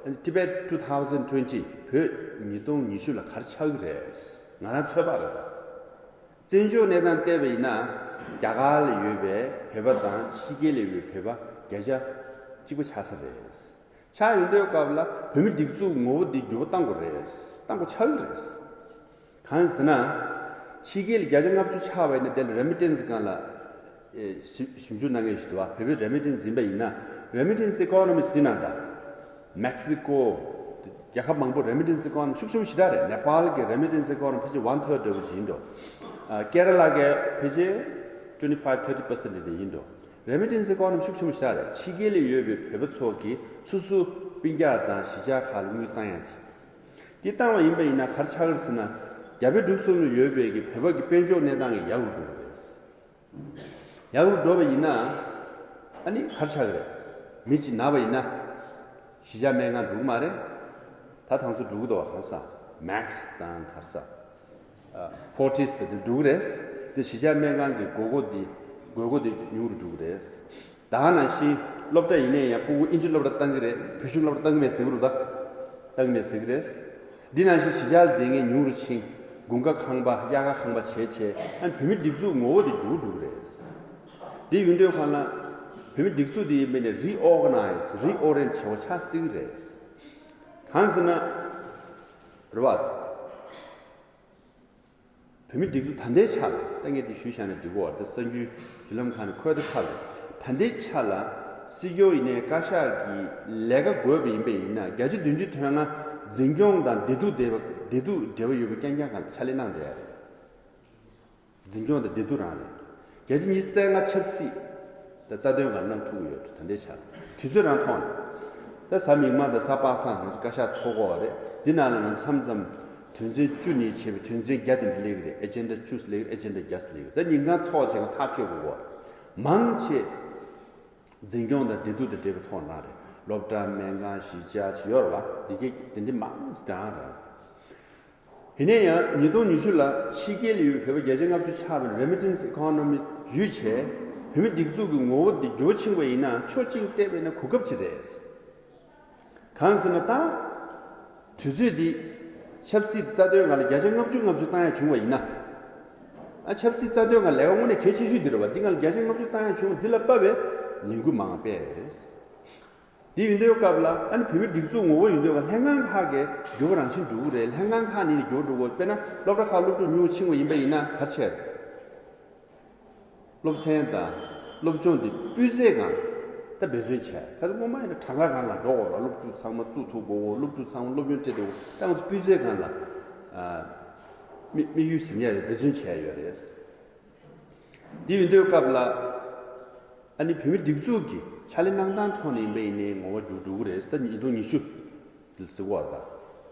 ད། Tibet two thousand twenty བོད་ཉིས་སྟོང་ཉི་ཤུ་ལ་ག་རེ་ཆགས་ཀྱི་རེད། ང་རང་ཚོད་དཔག་རེད་ད། བཙན་བྱོལ་གནས་སྟངས་བལྟས་པ་ཡིན་ན་རྒྱ་གར་ལ་ཡོད་པའི་བོད་པ་དང་ཕྱི་རྒྱལ་ལ་ཡོད་པའི་བོད་པ་བརྒྱ་ཆ་གཅིག་པ་ཆགས་ས་རེད། ཆགས་ཡོང་དུས་སྐབས་ལ་བོད་མི་སྒྲིག་འཛུགས་ངོ་བོ་འདི་འགྱུར་བ་གཏང་དགོས་རེད། གཏང་དགོས་ཆགས་ཀྱི་རེད། གང་ཟེར་ན། ཕྱི་རྒྱལ་ལ་བརྒྱ་ཆ་ལྔ་བཅུ་ཆགས་པ་ཡིན་ན་དེ་ལ་remittance་སྒང་ལ་ཨེ་ཞིབ་ཞིབ་འཇུག་གནང་མཁན་ཞིག་འདུག་བ། བོད་པའི་remittance་ཡིན་པ་ཡིན་ན་remittance economy་ཟེར་ན་ད། མེག་སི་ཀོ་རྒྱལ་ཁབ་མང་པོ་remittance economy་ཤུགས་ཆེན་པོ་ཞེ་དྲག་རེད། ནེ་པཱལ་གྱི་remittance economy་ཕལ་ཆེར་one third་འདྲ་བོ་ཞིག་ཡིན་འགྲོ། ཨ་ཀེ་ར་ལ་གི་ཕལ་ཆེར་twenty five thirty percent་དེ་ཡིན་འགྲོ། remittance economy་ཤུགས་ཆེན་པོ་ཞེ་དྲག་རེད། ཕྱི་རྒྱལ་ལ་ཡོད་པའི་བོད་པ་ཚོ་གིས་སོ་སོ་སྤུན་ཀྱག་དང་གཞིས་ཆགས་ཁག་ལ་དངུལ་བཏང་ཡག་དེ། འདི་བཏང་བ་ཡིན་པ་ཡིན་ན་ག་རེ་ཆགས་ཀྱི་རེད་ཟེར་ན། རྒྱ་བལ་འབྲུག་གསུམ་ལ་ཡོད་པའི་གི་བོད་པ་གི་དཔལ་འབྱོར་གནས་སྟངས་ཀྱི་ཡག་རུ་འགྲོ་གི་རེད། ཡག་རུ་འགྲོ་བ་ཡིན་ན། ཨ་ནི་ག་རེ་ཆགས་ཀྱི་རེད། མི་གཅིག་ན་བ་ཡིན་ན། གཞིས་ཆགས་སྨན་ཁང་འགྲོ་གི་མ་རེད། ད་ཐང་སོ་འགྲོ་གི་འདུག་བ། ག་ས་མེག་སི་དང་ག་ས་ཕོར་ཊིས་དེ་འགྲོ་གི་རེད། དེ་གཞིས་ཆགས་སྨན་ཁང་གི་དགོས་མཁོ་དེ་དགོས་མཁོ་དེ་ཉུང་རུ་འགྲོ་གི་རེད། ད་ག་ནང་བཞིན་སློབ་གྲྭ་ཡིན་ནའི་ཡང་ཕྲུ་གུ་ཨིན་ཇི་སློབ་གྲྭ་བཏང་གི་རེད། བོད་གཞུང་སློབ་གྲྭ་བཏང་གི་མེད་ཟེར་གི་རེད་ད། བཏང་གི་མེད་ཟེར་གི་རེད། འདི་ནང་བཞིན་གཞིས་ཆགས་ལ་བསྡད་མཁན་ཉུང་རུ་ཕྱིན། དགུན་ཁ་ཁང་པ་དབྱར་ཁ་ཁང་པ་བྱས་བྱས་ཨ་ནི་བོད་མི་སྒྲིག་འཛུགས་ངོ་བོ་དེ་འགྱུར་འགྲོ་གི་རེད། འདི་ཡིན་དུས་གང་ལ། བོད་མི་སྒྲིག་འཛུགས་དེ་ཡིན་པས་ནས་རི་ཨོ་ག་ནའི་ཛི་རི་ཨོ་རི་ཡེན་ཊི་བྱེད་པ་ཆགས་སྲིད་ཀྱི་རེད། གང་ཟེར་ན། རེད་བ། བོད་མི་སྒྲིག་འཛུགས་ད་ལྟའི་ཆ་ལ་ད་ངས་འདི་ཞུས་བཞག་ན་འགྲིག་གོ། ད་གསར་འགྱུར་བརྒྱུད་ལམ་ཁག་ནས་འཁོད་ད་ཚར་རེད། ད་ལྟའི་ཆ་ལ་སྲིད་སྐྱོང་ཡིན་ནའི་བཀའ་ཤག་གི་ལས་ཀ་དགོས་པ་ཡིན་པ་ཡིན་ན་བརྒྱ་ཆ་བདུན་ཅུ་དོན་ལྔ་འཛིན་སྐྱོང་དང་བདེ་སྡུག་འབྲེལ་བ་བདེ་སྡུག་འབྲེལ་བ་ཡོད་པ་རྐྱང་རྐྱང་སྒང་ལ་ཕྱག་ལས་གནང་བསྡད་ཡ་རེད། འཛིན་སྐྱོང་དང་བདེ་སྡུག་རང་རེད། བརྒྱ་ཆ་ཉི་ཤུ་རྩ་ལྔ་ཆབ་སྲིད་དང་རྩ་དོན་སྒང་གནང་ཐུབ་ཀྱི་ཡོད་ད་ལྟའི་ཆར། དུས་ཚོད་རང་ཐོག་ནས། ད་གཟའ་མིག་དམར་དང་གཟའ་པ་སངས་ང་ཚོ་བཀའ་ཤག་ཚོགས་ཀྱི་ཡོད་རེད། འདི་ནང་ལ་ང་ཚོ་མཚམས་མཚམས་དོན་ཚན་བཅུ་ནས་བྱས་པའི་དོན་ཚན་བརྒྱ་དེ་འདྲ་སླེབས་ཀྱི་རེད། ཨེ་ཇེན་ཌ་བཅུ་སླེབས་ཀྱི་རེད། ཨེ་ཇེན་ཌ་བརྒྱ་སླེབས་ཀྱི་རེད། ད་ཉིན་གང་ཚོགས་བྱས་ང་ཐག་གཅོད་དགོས་ཀྱི་ཡོད་རེད། མང་ཆེ་འཛིན་སྐྱོང་དང་བདེ་སྡུག་དང་འབྲེལ་བའི་ཐོག་ནས་རེད། སློབ་གྲྭ་སྨན་ཁང་གཞིས་ཆགས་ཅིག་ཡོད་རེད་བ། འདི་གའི་དེ་འདྲ་མང་ཆེ་དེ་རང་རེད། ཡིན་ན་ཡང་ཉིས་སྟོང་ཉི་ཤུ་ལ་ཕྱི་རྒྱལ་ལ་ཡོད་བོད་པ་བརྒྱ་ཆ་ལྔ་བཅུ་ཆགས་པའི་remittance economy་བརྒྱུད་བྱས་བོད་མི་སྒྲིག་འཛུགས་ཀྱི་ངོ་བོ་འདི་འགྱུར་བ་ཕྱིན་པ་ཡིན་ན་ཕྱོགས་གཅིག་བལྟས་པ་ཡིན་ན་གོ་སྐབས་ཅིག་རེད། གང་ཟེར་ན་ད། དུས་ཚོད་འདི་ཆབ་སྲིད་རྩ་དོན་སྒང་ལ་བརྒྱ་ཆ་ལྔ་བཅུ་ལྔ་བཅུ་བཏང་ཡ་བྱུང་བ་ཡིན་ན། ཨ་ཆབ་སྲིད་རྩ་དོན་སྒང་ལས་ཀ་དངོས་གནས་གལ་ཆེ་ཤོས་འདི་རེད་བ། འདི་སྒང་ལ་བརྒྱ་ཆ་ལྔ་བཅུ་བཏང་ཡ་བྱུང་འདི་ལ་དཔག་པའི་ལས་འགུལ་མང་བ་སྤེལ་ཡོད་རེད། འདི་ཡིན་དུས་སྐབས་ལ་ཨ་ནི་བོད་མི་སྒྲིག་འཛུགས་ངོ་བོ་ཡིན་དུས་ལྷན་ཁང་ཁག་གི་འགྱུར་བ་རང་བཞིན་འགྲོ་གི་རེད། ལྷན་ཁང་ཁག་ནས་འགྱུར་འགྲོ་གི། དཔེར་ན་སློབ་གྲྭ་ཁག་སློབ་ཕྲུག་ཉུང་རུ་ཕྱིན་པ་ཡིན་པ་ཡིན་ན་ག་རེ་བྱས་རེད། སློབ་ཚན་དང་སློབ་སྦྱོང་འདི་སྤུས་ཚད་སྒང་ད་འབད་བརྩོན་བྱས། ཁ་སང་སྔོན་མ་ཡིན་ན་གྲངས་ཀ་སྒང་ལ་འགྲོ་དགོས་ར། སློབ་ཕྲུག་ཚང་མ་བཙུགས་ཐུབ་དགོས། སློབ་ཕྲུག་ཚང་མ་སློབ་སྦྱོང་སྤྲད་དགོས། ད་ང་ཚོ་སྤུས་ཚད་སྒང་ལ་ཨ་དམིགས་དམིགས་ཡུལ་ཟིན་ཡ་ཡོད། འབད་བརྩོན་བྱས་ཡོད་རེད། འདི་ཡིན་དུས་སྐབས་ལ་ཨ་ནི་བོད་མི་སྒྲིག་འཛུགས་ཀྱི་ཕྱག་ལས་གནང་སྟངས་ཐོག་ནས་ཡིན་པ་ཡིན་ནའི་ངོ་བོ་འགྱུར་འགྲོ་གི་རེད། ད་ཉིས་སྟོང་ཉི་ཤུ་འདི་ལ་ཟེར་གོ་རེད་ད།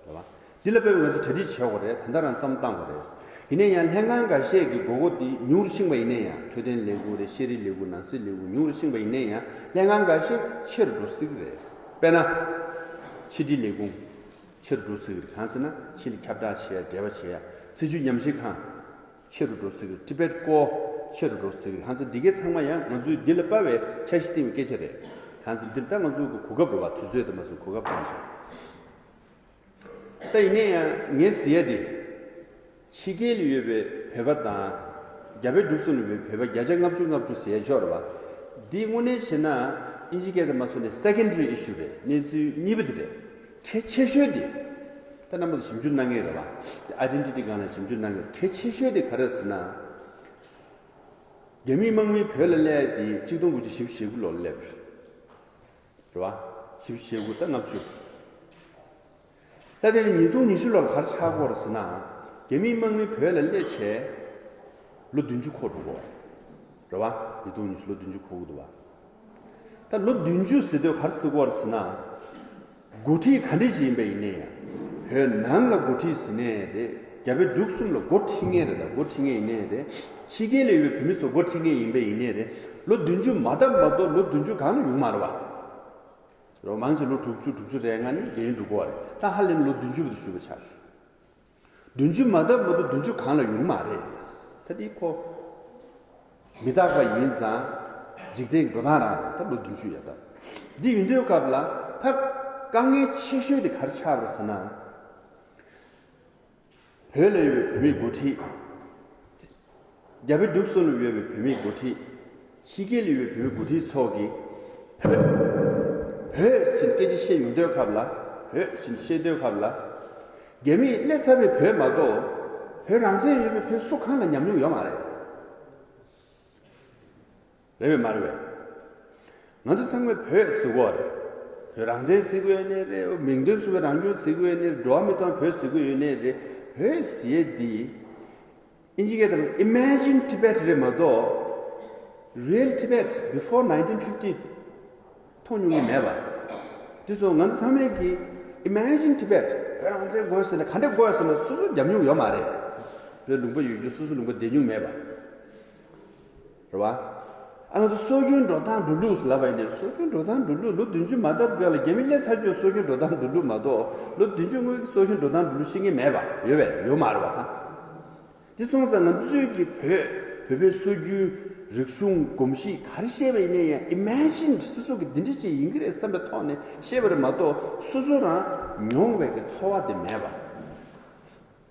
རེད་བ། འདི་ལ་དཔེ་ང་ཚོ་གྲ་སྒྲིག་བྱེད་དགོས་རེད། ད་ལྟ་རང་བསམ་བཏང་དགོས་རེད། ཡིན་ན་ཡང་ལྷན་ཁང་འགའ་ཤས་ཀྱི་དགོས་མཁོ་འདི་ཉུང་རུ་ཕྱིན་པ་ཡིན་ན་ཡང་འཕྲོད་བསྟེན་ལས་ཁུངས་རེད། ཤེས་རིག་ལས་ཁུངས་ནང་སྲིད་ལས་ཁུངས་ཉུང་རུ་ཕྱིན་པ་ཡིན་ན་ཡང་ལྷན་ཁང་འགའ་ཤས་ཆེ་རུ་འགྲོ་སྲིད་གི་རེད། དཔེར་ན། ཕྱི་དྲིལ་ལས་ཁུངས་ཆེ་རུ་འགྲོ་སྲིད་གི་རེད། གང་ཟེར་ན་ཕྱི་ལ་ཁྱབ་བསྒྲགས་བྱེད་ཡ་འབྲེལ་བ་བྱེད་ཡ་སྲིད་བྱུས་ཉམས་ཞིབ་ཁང་། ཆེ་རུ་འགྲོ་སྲིད་ཀྱི། Tibet Core་ཆེ་རུ་འགྲོ་སྲིད་ཀྱི། ཧང་སང་འདི་གའི་ཚང་མ་ཡང་ང་ཚོས་འདི་ལ་དཔག་པའི་འཆར་གཞི་བཏིང་བའི་སྐད་ཆ་རེད། ཧང་སང་འདི་ལ་ད་ང་ཚོའི་གོ་སྐབས་རེད་བ། དུས་ཚོད་དུ་མ་སོང་གོ་སྐབས་བཏང་ཞིང་། ད་ཡིན་ན་ཡང་ངས་ཟེར་ཡ་དེ། ཕྱི་རྒྱལ་ལ་ཡོད་པའི་བོད་པ་དང་། རྒྱ་བལ་འབྲུག་གསུམ་ལ་ཡོད་པའི་བོད་པ་བརྒྱ་ཆ་ལྔ་བཅུ་ལྔ་བཅུ་ཟེར་ཡ་ཅིག་ཡོད་རེད་བ། འདི་དངོས་གནས་བྱས་ན་ཨིན་ཇི་སྐད་དུ་མ་སོང་ནས་secondary issue་རེད། གནས་ཚུལ་གཉིས་པ་དེ་རེད། གལ་ཆེ་ཤོས་དེ། ད་རྣམ་པ་ཚོ་ཞིབ་འཇུག་གནང་མཁན་རེད་བ། དེ་ཨའི་ཌེན་ཊི་ཊི་སྒང་ལ་ཞིབ་འཇུག་གནང་མཁན་གལ་ཆེ་ཤོས་དེ་ག་རེ་རེད་ཟེར་ན། རྒྱ་མིའི་དམག་མི་བོད་ལ་སླེབས་དེ་གཅིག་སྟོང་དགུ་བརྒྱ་བཞི་བཅུ་ཞེ་དགུ་ལོར་སླེབས་རེད་བ། བཞི་བཅུ་ཞེ་དགུ་ད་ལྔ་བཅུ། ད་དེ་ནི་ཉིས་སྟོང་ཉི་ཤུ་ལོར་ག་རེ་ཆགས་ཀྱི་ཡོད་རེད་ཟེར་ན། རྒྱ་མིའི་དམག་མི་བོད་ལ་སླེབས་བྱས་ལོ་བདུན་ཅུ་འཁོར་འགྲོ་གི་ཡོད་རེད་བ། ཉིས་སྟོང་ཉི་ཤུ་ལོ་བདུན་ཅུ་འཁོར་གྱི་འདུག་བ། ད་ལོ་བདུན་ཅུ་ཟེར་དུས་ག་རེ་ཟེར་གྱི་ཡོད་རེད་ཟེར་ན། འགོ་ཁྲིད་ག་འདྲ་ཞིག་ཡིན་པ་ཡིན་ནའི་ཡང་། བོད་ནང་ལ་འགོ་ཁྲིད་ཟེར་ནའི་རེད། རྒྱ་བལ་འབྲུག་གསུམ་ལ་འགོ་ཁྲིད་མཁན་རེད། ད་འགོ་ཁྲིད་མཁན་ཡིན་ནའི་རེད། ཕྱི་རྒྱལ་ལ་ཡོད་པའི་བོད་མི་ཚོ་འགོ་ཁྲིད་མཁན་ཡིན་པ་ཡིན་ནའི་རེད། ལོ་བདུན་ཅུ་མ་བཏབ་མ་གཏོགས་ལོ་བདུན་ཅུ་སྒང་ལ་ཡོང་མ་རེད་བ། རོ་མང་ཆེ་ལོ་དྲུག་ཅུ་དྲུག་ཅུ་རེ་ལྔ་ནི་འགན་འགྲུབ་དགོས་རེད། ད་ཧ་ལས་ནས་ལོ་བདུན་ཅུ་བར་དུ་ཞུ་བ་ཆགས་ཤག་བདུན་ཅུ་མ་བཏབ་མ་གཏོགས་བདུན་ཅུ་སྒང་ལ་ཡོང་མ་རེད། ད་འདི་ཁོ་མི་རྟག་པ་ཡིན་ཙང་འཇིག་རྟེན་གྱི་འགྲོ་སྟངས་རང་རེད། ད་ལོ་བདུན་ཅུ་ཡ་ད་འདི་ཡིན་དུས་སྐབས་ལ་ད་ དཀའ་ངལ་ཆེ་ཤོས་དེ་ག་རེ་ཆགས་པ་རེད་ཟེར་ན། བོད་ལ་ཡོད་པའི་བོད་མིའི་འགོ་ཁྲིད། རྒྱ་བལ་འབྲུག་གསུམ་ལ་ཡོད་པའི་བོད་མིའི་འགོ་ཁྲིད། ཕྱི་རྒྱལ་ལ་ཡོད་པའི་བོད་མིའི་འགོ་ཁྲིད་ཚོ་གིས། བོད། བོད་ཟེར་ནས་སྐད་ཆ་བཤད་ཡོང་དུས་སྐབས་ལ། བོད་ཟེར་ནས་བཤད་དུས་སྐབས་ལ། རྒྱ་མིས་སླེབས་ཚར་བའི་བོད་མ་གཏོགས། བོད་རང་བཙན་ཡོད་པའི་བོད་སུ་གང་ལ་ཉམས་མྱོང་ཡོད་མ་རེད། རེད་པས་མ་རེད་པས། ང་ཚོ་ཚང་མས་བོད་ཟེར་གྱི་ཡོད་རེད། བོད་རང་བཙན་ཟེར་གྱི་ཡོད་ནའི་རེད། མིང་དོན་མཚུངས་པའི་རང་སྐྱོང་ཟེར་གྱི་ཡོད་ནའི་རེད། འགྲོ་བ་མིའི་ཐོབ་ཐང་བོད་ཟེར་གྱི་ཡོད་ནའི་རེད། བོད་ཟེར་ཡས་འདི། ཨིན་ཇི་སྐད་དུ་Imagine Tibet རེད་མ་གཏོགས། Real Tibet before nineteen fifty མཐོང་མྱོང་གི་མེད་པ། དེ་སོང་ང་ཚོ་ཚང་མས་ཀྱིས་Imagine Tibet བོད་རང་བཙན་དགོས་ཟེར་ན་ག་འདྲ་དགོས་ཟེར་ན་སོ་སོ་རྒྱབ་མྱོང་ཡོད་མ་རེད། བོད་ལུང་པ་ཡོད་རྒྱུ་སོ་སོ་ལུང་པ་བསྡད་མྱོང་མེད་པ། རེད་བ། ཨ་ང་ཚོ་སྲོལ་རྒྱུན་འགྲོ་སྟངས་འགྲོ་ལུགས་ལབ་པ་ཡིན་ཏེ། སྲོལ་རྒྱུན་འགྲོ་སྟངས་འགྲོ་ལུགས། ལོ་བདུན་ཅུ་མ་ལྡབ་སྒང་ལ་རྒྱ་མི་སླེབས་ཚར་རྒྱུ་སྲོལ་རྒྱུན་འགྲོ་སྟངས་འགྲོ་ལུགས་མ་གཏོགས། ལོ་བདུན་ཅུ་སྔོན་གྱི་སྲོལ་རྒྱུན་འགྲོ་སྟངས་འགྲོ་ལུགས་ཤེས་མཁན་མེད་པ་ཡོད་པས། ཡོད་མ་རེད་བ་ད། དེ་སོང་ཙང་ང་ཚོས་ཀྱི་བོད། བོད་པའི་སྲོལ་རྒྱུན། རིག་གཞུང་། གོམས་གཤིས་ག་རེ་བཤད་པ་ཡིན་ན་ཡང་Imagine སོ་སོ་གི་འདི་འདྲ་ཅིག་ཡིན་གྱི་རེད་བསམ་པའི་ཐོག་ནས་བཤད་པ་རེད་མ་གཏོགས། སོ་སོ་རང་མྱོང་བའི་གི་ཚོར་བ་དེ་མེད་པ།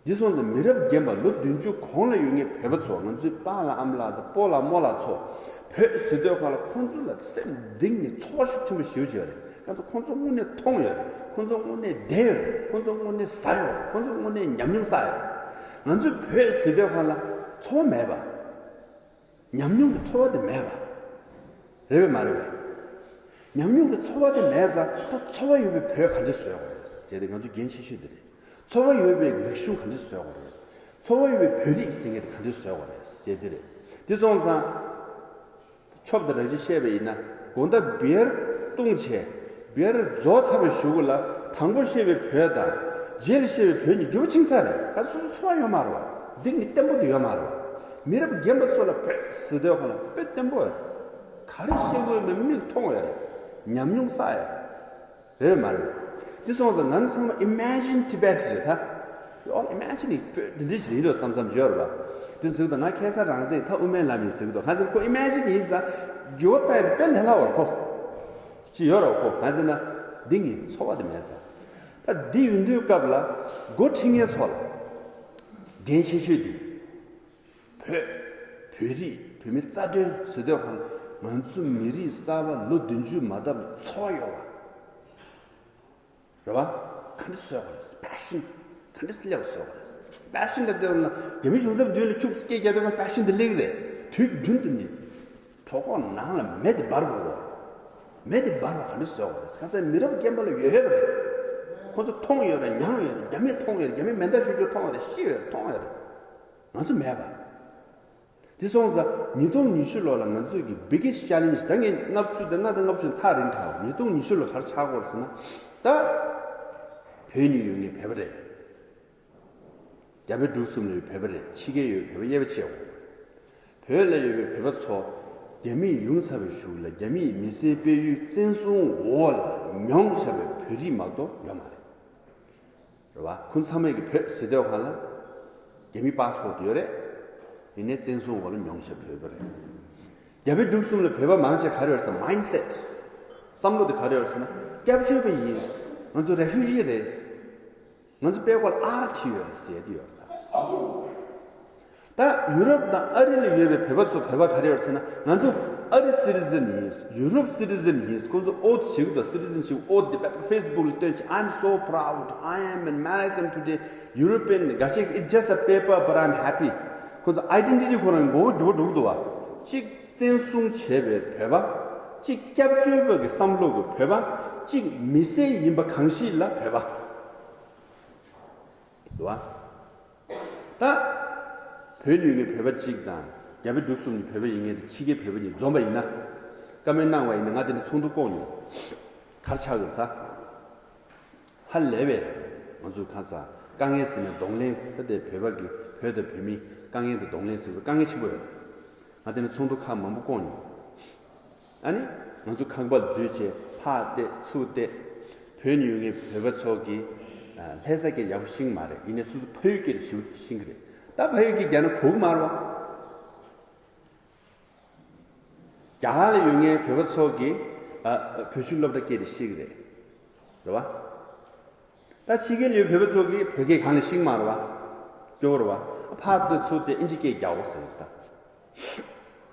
འདི་སོང་ཙང་མི་རབས་རྒན་པ་ལོ་བདུན་ཅུ་གོང་ལ་ཡོད་མཁན་བོད་པ་ཚོ། ང་ཚོའི་པཱ་ལགས་ཨ་མ་ལགས་དང་སྤོ་ལགས་རྨོ་ལགས་ཚོ། བོད་ཟེར་དུས་སྒང་ལ་ཁོང་ཚོ་ལ་སེམས་གཏིང་ནས་ཚོར་བ་ཤུགས་ཆེན་པོ་ཞེ་པོ་ཅིག་ཡོད་རེད། ཁོང་ཚོ་ཁོང་ཚོ་དངོས་གནས་མཐོང་ཡོད་རེད། ཁོང་ཚོ་དངོས་གནས་བསྡད་ཡོད་རེད། ཁོང་ཚོ་དངོས་གནས་ཟ་ཡོད་རེད། ཁོང་ཚོ་དངོས་གནས་ཉམས་མྱོང་བསགས་ཡོད་རེད། ང་ཚོས་བོད་ཟེར་དུས་སྒང་ལ་ཚོར་བ་མེད་པ། ཉམས་མྱོང་གི་ཚོར་བ་དེ་མེད་པ། རེད་པས་མ་རེད་པས། ཉམས་མྱོང་གི་ཚོར་བ་དེ་མེད་ཙང་ད་ཚོར་བ་ཡོད་པའི་བོད་ག་འདྲ་བཟོ་དགོས་རེད་ཟེར་ཏེ་ང་ཚོ་འགན་ཆེ་ཤོས་དེ་རེད། ཚོར་བ་ཡོད་པའི་རིག་གཞུང་ག་འདྲ་བཟོ་དགོས་རེད། ཚོར་བ་ཡོད་པའི་བོད་རིགས་ཟེར་མཁན་དེ་ག་འདྲ་བཟོ་དགོས་རེད་ཟེར་དེ་རེད། དེ་སོང་ཙང་། ཆོབ་དང་རང་བཞིན་བཤད་པ་ཡིན་ན། དགོང་དག་བི་ཡར་བཏུང་བྱས། བི་ཡར་རྫོགས་ཚར་བའི་གཞུག་གུ་ལ་དང་པོ་བཤད་པའི་བོད་དང་། རྗེས་ལ་བཤད་པའི་བོད་གཉིས་འགྱུར་བ་ཕྱིན་ཚར་རེད། ག་སོ་སོ་ཚོར་བ་ཡོད་མ་རེད་བ། གཏིང་ནས་བརྟན་པོ་དེ་ཡོད་མ་རེད་བ། མི་རབས་རྒན་པ་ཚོ་ལ་བོད་ཟེར་དུས་སྒང་ལ་དཔེ་བརྟན་པོ་ཡོད་རེད། ག་རེ་བཤད་དགོས་མིན་མིག་མཐོང་ཡོད་རེད། ཉམས་མྱོང་བསགས་ཡོད་རེད། རེད་མ་རེད། དེ་སོང་ཙང་ང་ཚོ་ཚང་མ་Imagine Tibet རེད་ད། We all imagine it. འདི་འདྲ་ཞིག་ཡིན་འགྲོ་བསམ་བསམ་བརྗོད་རེད་བ། དེ་ཟེར་དུས་ང་ཁ་སང་རང་བཙན་ད་དབུ་མའི་ལམ་ཡིན་ཟེར་གི་འདུག་ང་ཟེར་ཁོ་Imagine ཡིན་ཙང་འགྱུར་བ་བཏང་ཡོད་དེ་དཔེ་ལས་སླ་བོ་རེད་ཁོ། ཅི་ཡོད་རེད་ཁོ། ང་ཟེར་ན་འདི་ངའི་ཚོར་བ་དེ་མེད་ཙང་། ད་འདི་ཡིན་དུས་སྐབས་ལ་འགོ་ཁྲིད་མཁན་ཚོ་ལ་འགན་ཆེ་ཤོས་འདི། བོད། བོད་རིགས། བོད་མི་རྩ་དོན་ཟེར་དུས་སྒང་ང་ཚོ་མི་རིགས་གསར་པ་ལོ་བདུན་ཅུ་མ་ལྡབ་ཚོར་བ་ཡོད་པ། རེད་བ། ག་འདྲ་བཟོ་དགོས་རེད། Passion ག་འདྲ་སླེབས་བཟོ་དགོས་རེད། Passion ལ་བལྟས་ན་རྒྱ་མི་གཞུང་ཚབ་མདུན་ལ་ཁྱུག་ཙམ་སྐད་རྒྱག་དུས་སྒང་Passion དེ་སླེབས་ཀྱི་རེད། དུས་རྒྱུན་དུ་ནི་གྲོད་ཁོག་ནང་ལ་མེ་དེ་འབར་དགོས་རེད། མེ་དེ་འབར་བ་ག་འདྲ་བཟོ་དགོས་རེད། གང་ཟག་མི་རབས་རྒན་པ་ལ་ཡོད་ཡོད་རེད། ཁོ་ཚོ་མཐོང་ཡོད་རེད། མྱངས་ཡོད་རེད། རྒྱ་མིས་མཐོང་ཡོད་རེད། རྒྱ་མིས་མེ་མདའ་གཞུ་རྒྱུ་མཐོང་ཡོད་རེད། ཤི་ཡོད་རེད། མཐོང་ཡོད་རེད། ང་ཚོ་མེད་པ། དེ་སོང་ཙང་ཉིས་སྟོང་ཉི་ཤུ་ལོ་ལ་ང་ཚོས་ཀྱི་biggest challenge ད་ངས་ལྔ་བཅུ་དང་ལྔ་དང་ལྔ་བཅུ་ཐག་རིང་ཐག་ཉིས་སྟོང་ཉི་ཤུ་ལོ་ག་རེ་ཆགས་ཀྱི་ཡོད་རེད་ཟེར་ན། ད་བོད་ནས་ཡོང་མཁན་བོད་པ་རེད། རྒྱ་བལ་འབྲུག་གསུམ་ལ་ཡོད་བོད་པ་རེད། ཕྱི་རྒྱལ་ཡོད་བོད་པ་དབྱེ་བ་ཕྱེ་དགོས། བོད་ལ་ཡོད་པའི་བོད་པ་ཚོ་རྒྱ་མིས་ཡོང་ཚར་བའི་གཞུག་ལ་རྒྱ་མིས་མི་སེར་སྤེལ་ཡུལ་བཙན་བཟུང་འོག་ལ་མྱོང་བཞག་པའི་བོད་རིགས་མ་གཏོགས་ཡོད་མ་རེད། རེད་བ། ཁོང་ཚང་མས་ཀྱི་བོད་ཟེར་དུས་སྒང་ལ་རྒྱ་མི་passport ཡོད་རེད། ཡིན་ནའི་བཙན་བཟུང་འོག་ལ་མྱོང་བཞག་བོད་པ་རེད། རྒྱ་བལ་འབྲུག་གསུམ་ལ་བོད་པ་མང་ཆེ་ག་རེ་ཡོད་ཟེར་ན་mindset བསམ་བློ་དེ་ག་རེ་ཡོད་ཟེར་ན་སྐྱབས་བཅོལ་བ་ཡིན། ང་ཚོ་refugee རེད། ང་ཚོ་དཔེ་ཁོ་ལ་ཨར་ཐི་ཡོད་རེད་ཟེར་དེ་ཡོད་རེད་ད། ད་ཡུ་རོབ་དང་ཨ་རི་ལ་ཡོད་པའི་བོད་པ་ཚོ་བོད་པ་ག་རེ་ཡོད་ཟེར་ན་ང་ཚོ་ཨ་རི་citizen ཡིན། ཡུ་རོབ་citizen ཡིན། ཁོང་ཚོ་oath བྱེད་ཀྱི་འདུག citizenship oath དེ་དཔེ་Facebook ལ་བཏོན་བྱས། I'm so proud, I am an American today, European འགའ་ཤས། It's just a paper, but I'm happy. ཁོང་ཚོ་identity ཁོ་རང་མགོ་བོ་སྒུར་འགྲོ་གི་འདུག་བ། གཅིག་བཙན་བཟུང་བྱས་པའི་བོད་པ། གཅིག་སྐྱབས་བཅོལ་བ་གི་བསམ་བློ་གི་བོད་པ། གཅིག་མི་སེར་ཡིན་པ་གང་ཞིག་ལ་བོད་པ། འདུག་བ། ད། བོད་ནས་ཡོང་མཁན་བོད་པ་གཅིག་དང་རྒྱ་བལ་འབྲུག་གསུམ་ནས་བོད་པ་ཡིན་མཁན་དེ་ཕྱི་རྒྱལ་བོད་པ་གཉིས་འཛོམས་པ་ཡིན་ན། བཀའ་མོལ་གནང་བ་ཡིན་ན་ང་དེ་ནས་ཚོགས་འདུ་བསྐོང་མྱོང་། ག་རེ་ཆགས་ཡོད་ད། ཧ་ལས་པས། ང་ཚོས་ཁ་སང་དཀའ་ངལ་ཟེར་ནས་གདོང་ལེན། ད་དེ་བོད་པ་གི་བོད་དང་བོད་མིའི་དཀའ་ངལ་དང་གདོང་ལེན་ཟེར་བའི་དཀའ་ངལ་ཆེན་པོ་ཡོད། ང་དེ་ནས་ཚོགས་འདུ་ཁག་མང་པོ་བསྐོང་མྱོང་། ཨ་ནི། ང་ཚོ་ཁང་པ་འཛུལ་བྱས་ཕར་བལྟས་ཚུར་བལྟས། བོད་ནས་ཡོང་མཁན་བོད་པ་ཚོ་གིས་ཨ་ལྷ་ས་སྐད་ཡག་པོ་ཤེས་ཀྱི་མ་རེད། ཡིན་ནའི་སོ་སོ་ཕ་ཡུལ་སྐད་ཞེ་པོ་ཅིག་ཤེས་ཀྱི་རེད། ད་ཕ་ཡུལ་སྐད་རྒྱག་ན་གོ་གི་མ་རེད་བ། རྒྱ་གར་ལ་ཡོད་མཁན་བོད་པ་ཚོ་གིས་ཨ་བོད་གཞུང་སློབ་གྲྭ་སྐད་དེ་ཤེས་ཀྱི་རེད། རེད་བ། ད་ཕྱི་རྒྱལ་ཡོད་བོད་པ་ཚོ་གིས་བོད་སྐད་གང་ལ་ཤེས་མ་རེད་བ། སྐྱོ་བོ་རེད་བ། ཕར་དུ་ཚུར་དེ་ཨིན་ཇི་སྐད་རྒྱག་འོ་ཟེར་གི་ད།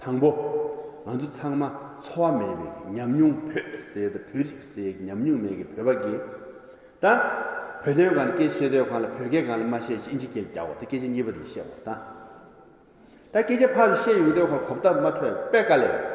དང་པོ། ང་ཚོ་ཚང་མ་འཚོ་བ་མེད་པའི་ཉམས་མྱོང་བོད་ཟེར་དང་བོད་རིགས་ཟེར་ཉམས་མྱོང་མེད་ཀྱི་བོད་པ་གིས། ད། བོད་དོན་སྒང་ལ་སྐད་ཆ་བཤད་དུས་སྒང་ལ་བོད་སྐད་སྒང་ལ་མ་བཤད་ཅིག་ཨིན་ཇི་སྐད་རྒྱག་འོ་ད་སྐད་ཆ་གཉིས་པ་དེ་བཤད་འོ་ད། ད་སྐད་ཆ་ཕར་བཤད་ཡོང་དུས་སྒང་གོ་བརྡ་མ་འཕྲོད་དཔེ་དཀའ་ལས།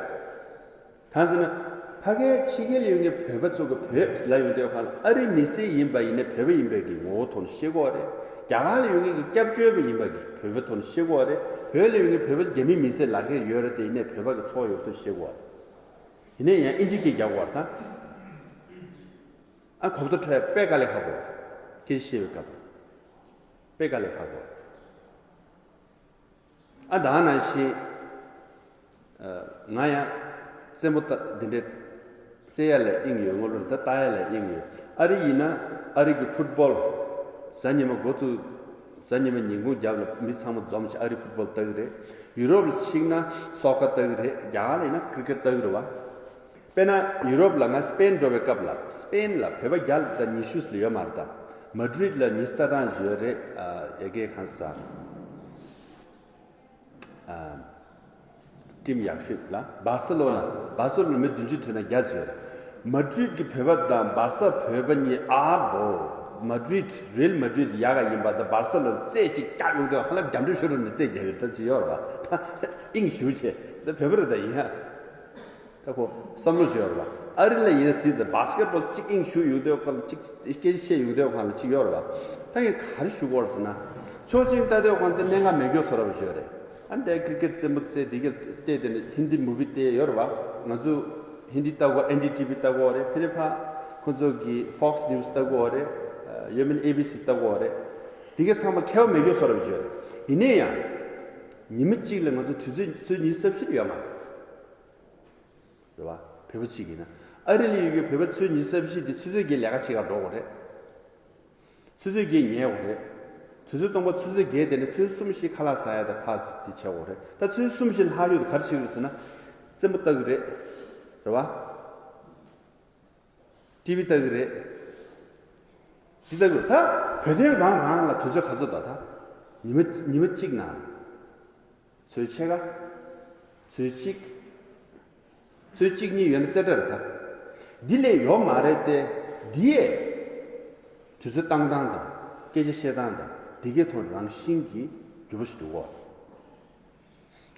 གང་ཟེར་ན། ཕ་གིའི་ཕྱི་རྒྱལ་ཡོད་མཁན་བོད་པ་ཚོ་གི་བོད་ལབ་ཡོང་དུས་སྒང་ཨ་རིའི་མི་སེར་ཡིན་པ་ཡིན་ན་བོད་པ་ཡིན་པའི་གི་ངོ་བོ་ཐོག་ནས་ཤེས་དགོས་རེད། རྒྱ་གར་ལ་ཡོད་མཁན་གི་སྐྱབས་བཅོལ་བ་ཡིན་པ་གི་བོད་པའི་ཐོག་ནས་ཤེས་དགོས་རེད། བོད་ལ་ཡོད་མཁན་བོད་པ་རྒྱ་མིའི་མི་སེར་ལག་ཁྱེར་ཡོད་རེད་དེ་ཡིན་ནའི་བོད་པ་གི་འཚོ་བ་ཡོད་ཐོག་ཤེས་དགོས་རེད། ཡིན་ནའི་ཡང་ཨིན་ཇི་སྐད་རྒྱག་དགོས་རེད་ད། ཨ་གོ་བརྡ་འཕྲོད་དཔེ་དཀའ་ལས་ཁག་པོ། སྐད་ཆ་བཤད་པའི་སྐབས། དཔེ་དཀའ་ལས་ཁག་པོ། ཨ་ད་ནང་བཞིན། ང་ཡང་རྩེད་མོ་ལྟ་འདི་འདྲའི་རྩེ་ཡ་ལ་དབྱིངས་ཡོད། སྔོན་ལ་ད་ལྟ་ཡ་ལ་དབྱིངས་ཡོད། ཨ་རི་ཡིན་ན་ཨ་རི་གི་ཕུཊ་བོལ། གཟའ་ཉི་མ་འགོ་བཙུགས། གཟའ་ཉི་མ་ཉིན་གུང་རྒྱབ་ལ་མི་ཚང་མ་འཛོམས་བྱས་ཨ་རི་ཕུཊ་བོལ་ལྟ་གི་རེད། ཡུ་རོབ་ལ་ཕྱིན་ན་སོ་ཀར་ལྟ་གི་རེད། རྒྱ་གར་ལ་ཡིན་ན་ཀི་རི་ཀེཊ་ལྟ་གི་རེད་བ། དཔེར་ན་ཡུ་རོབ་ལ་ང་སི་པེན་འགྲོ་བའི་སྐབས་ལ་སི་པེན་ལ་བོད་པ་བརྒྱ་དང་ཉི་ཤུ་ལ་ཡོད་མ་རེད་ད། མ་ཌི་རིད་ལ་ཉི་ཤུ་རྩ་གྲངས་ཡོད་རེད། ཨ་ཡ་གི་གང་ཟེར། ཊིམ་ཡག་ཤོས་ལ་སྦར་སེ་ལོ་ན། སྦར་སེ་ལོ་ན་མི་བདུན་ཅུ་ཐོན་ན་བརྒྱ་ཟེར། མ་ཌི་རིད་ཀྱི་བོད་པ་དང་སྦར་སེ་བོད་པ་གཉིས་ཨ་བོ། མ་ཌི་རིད་རེལ་མ་ཌི་རིད་ཡག་ག་ཡིན་པ་དང་སྦར་སེ་ལོ་ན་རྩེད་ཅིག་བཀྱག་ཡོང་དུས་ཧ་ལམ་རྒྱ་འགྲོ་ཤོར་རུ་འདི་རྩེད་རྒྱག་ཡོད་ད་ཅི་ཡོད་རེད་བ། ད་དབྱིངས་ཞུགས་ཆེ། ད་བོད་པ་རེད་ད་ཡིན་ཧ། ད་ཁོ་བསམ་བློ་བྱེད་ཡོད་རེད་བ། ཨ་རི་ལ་ཡིན་ན་སྲིད་དེ་སྦ་སི་ཀེ་ཊི་བོལ་གཅིག་དབྱིངས་ཞུགས་ཡོང་དུས་ཁ་ལ་གཅིག་སྐད་ཆ་བཤད་ཡོང་དུས་ཁ་ལ་གཅིག་ཡོད་རེད་བ། ད་ངས་ག་རེ་ཞུ་དགོས་རེད་ཟེར་ན། ཕྱོགས་གཅིག་ལྟ་དུས་ཁོང་དེ་གནད་འགག་མེད་མཁན་བཟོ་འདྲ་བ་ཞིག་ཡོད་རེད། ཨ་འདྲའི་ཀི་རི་ཀེཊ་རྩེད་མོ་རྩེ་འདི་ག་བལྟས་དེ་ནི་ཧིན་དི་མུ་བི་བལྟས་ཡོད་རེད་བ། ང་ཚོ་ཧིན་དི་ལྟ་གོ་ཨེན་ཌི་ཊི་བི་ལྟ་གོ་རེད། ཕེ་ནེ་ཕ་ཁོང་ཚོ་གི་ཕོག་སི་ནིའུ་སི་ལྟ་གོ་རེད། ཡོད་མིན་ཨེ་བི་སི་ལྟ་གོ་རེད། འདི་ག་ཚང་མ་མཁས་པ་མེད་མཁན་བཟོ་འདྲ་བ་ཞིག་ཡོད་རེད། ཡིན་ནའི་ཡང་། ཉི་མ་གཅིག་ལ་ང་ཚོ་དུས་ཚོད་ཚོད་ཉི་ཤུ་རྩ་བཞི་ཡོད་མ་རེད། རེད་བ། བོད་པ་གཅིག་ཡིན་ན། ཨ་རི་ལ་ཡོད་མཁན་བོད་པ་ཚོས་ཉི་ཤུ་རྩ་བཞི་དེ་ཆུ་ཚོད་བརྒྱད་ལས་ཀ་བྱེད་གར་འགྲོ་དགོས་རེད། ཆུ་ཚོད་བརྒྱད་ཉལ་དགོས་རེད། དུས་ཚོད་སྟོང་པ་ཆུ་ཚོད་བརྒྱད་དེ་ནས་ཆུ་ཚོད་གསུམ་བཞི་ཁ་ལག་ཟ་ཡ་དང་ཕར་ཚུར་བྱེད་དགོས་རེད། ད་ཆུ་ཚོད་གསུམ་བཞི་ལྷག་ཡོད་དུས་ག་རེ་བྱེད་ཀྱི་རེད་ཟེར་ན། རྩེད་མོ་ལྟ་གི་རེད། རེད་བ། ཊི་ཝི་ལྟ་གི་རེད། འདི་ལྟ་བུ་ད་བོད་དོན་སྒང་རང་ལ་དུས་ཚོད་ག་ཚོད་འདུག་ད། ཉི་མ་ཉི་མ་གཅིག་ནང་། ཚོད་ཕྱེད་ཀ་ཚོད་གཅིག་ཚོད་གཅིག་གཉིས་ཡོད་ན་རྩེ་གྲ་རེད་ད། འདི་ལས་ཡོད་མ་རེད་དེ། འདི་ཡས་དུས་ཚོད་བཏང་སྟངས་དང་སྐད་ཆ་བཤད་སྟངས་དང་འདི་གའི་ཐོག་རང་བཞིན་གྱིས་འགྱུར་བ་ཞིག་འགྲོ་གི་ཡོད།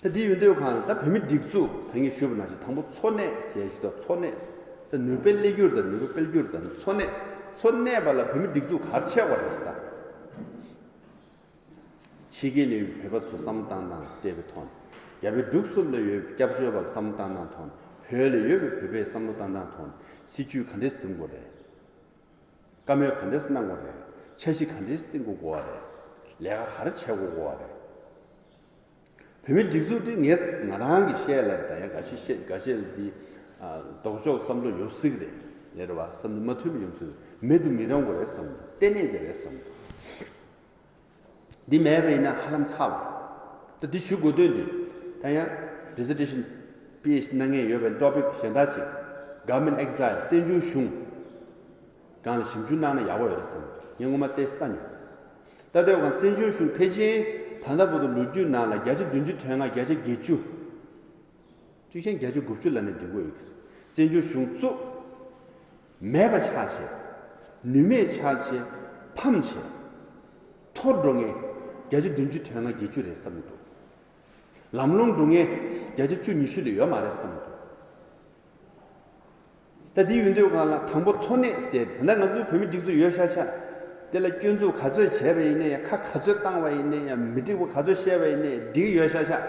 ད་འདི་ཡོད་དུས་གང་ལ་ད་བོད་མི་སྒྲིག་འཛུགས་ད་ངས་ཞུས་པ་ནང་བཞིན་དང་པོ་འཚོ་གནས་ཟེར་ཞིག་དང་འཚོ་གནས། ད་ནུས་པ་སླེབས་རྒྱུར་དང་ནུས་པ་སྤེལ་རྒྱུར་དང་འཚོ་གནས། འཚོ་གནས་པ་ལ་བོད་མི་སྒྲིག་འཛུགས་ག་རེ་བྱེད་དགོས་རེད་ཟེར་ད། ཕྱི་རྒྱལ་ལ་ཡོད་པའི་བོད་པ་ཚོ་བསམ་བློ་བཏང་སྟངས་བལྟས་པའི་ཐོག་ནས། རྒྱ་བལ་འབྲུག་གསུམ་ལ་ཡོད་པའི་སྐྱབས་བཅོལ་བ་བསམ་བློ་བཏང་སྟངས་ཐོག་ནས། བོད་ལ་ཡོད་པའི་བོད་པའི་བསམ་བློ་བཏང་སྟངས་ཐོག་ནས་སྲིད་ཇུས་ག་འདྲས་འཛིན་དགོས་རེད། བཀའ་མོལ་ག་འདྲས་གནང་དགོས་རེད། འཆར་གཞི་ག་འདྲས་བཏིང་དགོས་རེད། ལས་ཀ་ག་རེ་བྱེད་དགོས་རེད། བོད་མིའི་སྒྲིག་འཛུགས་འདི་ངས་ང་རང་གི་བཤད་ལ་རེད་ད་ཡང་འགའ་ཤས་བཤད་འགའ་ཤས་ལ་འདི། ལྡོག་ཕྱོགས་བསམ་བློ་ཡོད་སྲིད་རེད། ལས་རེད་བ་བསམ་བློ་མ་མཐུན་པ་ཡོང་སྲིད་རེད། མེད་དུ་མི་རུང་བ་རེད་བསམ་བློ་གཏན་ནས་དེ་རེད་བསམ་བློ། འདི་མེད་པ་ཡིན་ན་ཧ་ལམ་ཚར་བ། ད་འདི་ཞུ་དགོས་དོན་འདི། ད་ཡང་dissertation PhD་གནང་མཁན་ཡོད་པའི་topic་གཞན་དག་ཅིག་Government Exile་བཙན་བྱོལ་གཞུང་སྒང་ལ་ཞིབ་འཇུག་གནང་ན་ཡག་པོ་ཡོད་རེད་བསམ་ངས་སྔོན་མ་ཏོག་ཙམ་ལྟ་མྱོང་། ད་ལྟའི་བར་བཙན་བྱོལ་གཞུང་ཕལ་ཆེར་ད་ལྟ་བར་དུ་ལོ་རྒྱུས་ནང་ལ་བརྒྱ་ཆ་བདུན་ཅུ་དོན་ལྔ་བརྒྱ་ཆ་བརྒྱད་ཅུ། ཅིག་ཤེས་བརྒྱ་ཆ་དགུ་བཅུ་ལབ་ནས་འགྲིག་གི་ཡོད། བཙན་བྱོལ་གཞུང་བཙུགས། མེད་པ་ཆགས་བྱས། ནུས་མེད་ཆགས་བྱས། ཕམ་བྱས། འཐོར་འགྲོ་མཁན་བརྒྱ་ཆ་བདུན་ཅུ་དོན་ལྔ་བརྒྱད་ཅུ་རེད་བསམ་གྱི་འདུག་ལམ་ལྷོང་འགྲོ་མཁན་བརྒྱ་ཆ་བཅུ་ཉི་ཤུ་ལས་ཡོད་མ་རེད་བསམ་གྱི་འདུག་ད་དེ་ཡོད་དུས་སྒང་ལ་དང་པོ་འཚོ་གནས་ཟེར་དེ་འདྲ་ང་ཚོའི་བོད་མི་སྒྲིག་འཛུགས་ཡོད་ཤག་ཤག་དེ་ལ་སྐྱོན་འཛུགས་ག་ཚོད་བྱས་པ་ཡིན་ན་ཡང་ཁ་ག་ཚོད་བཏང་བ་ཡིན་ན་ཡང་མི་འགྲིག་པ་ག་ཚོད་བཤད་པ་ཡིན་ན་འགྲིག་ཡོད་ཤག་ཤག་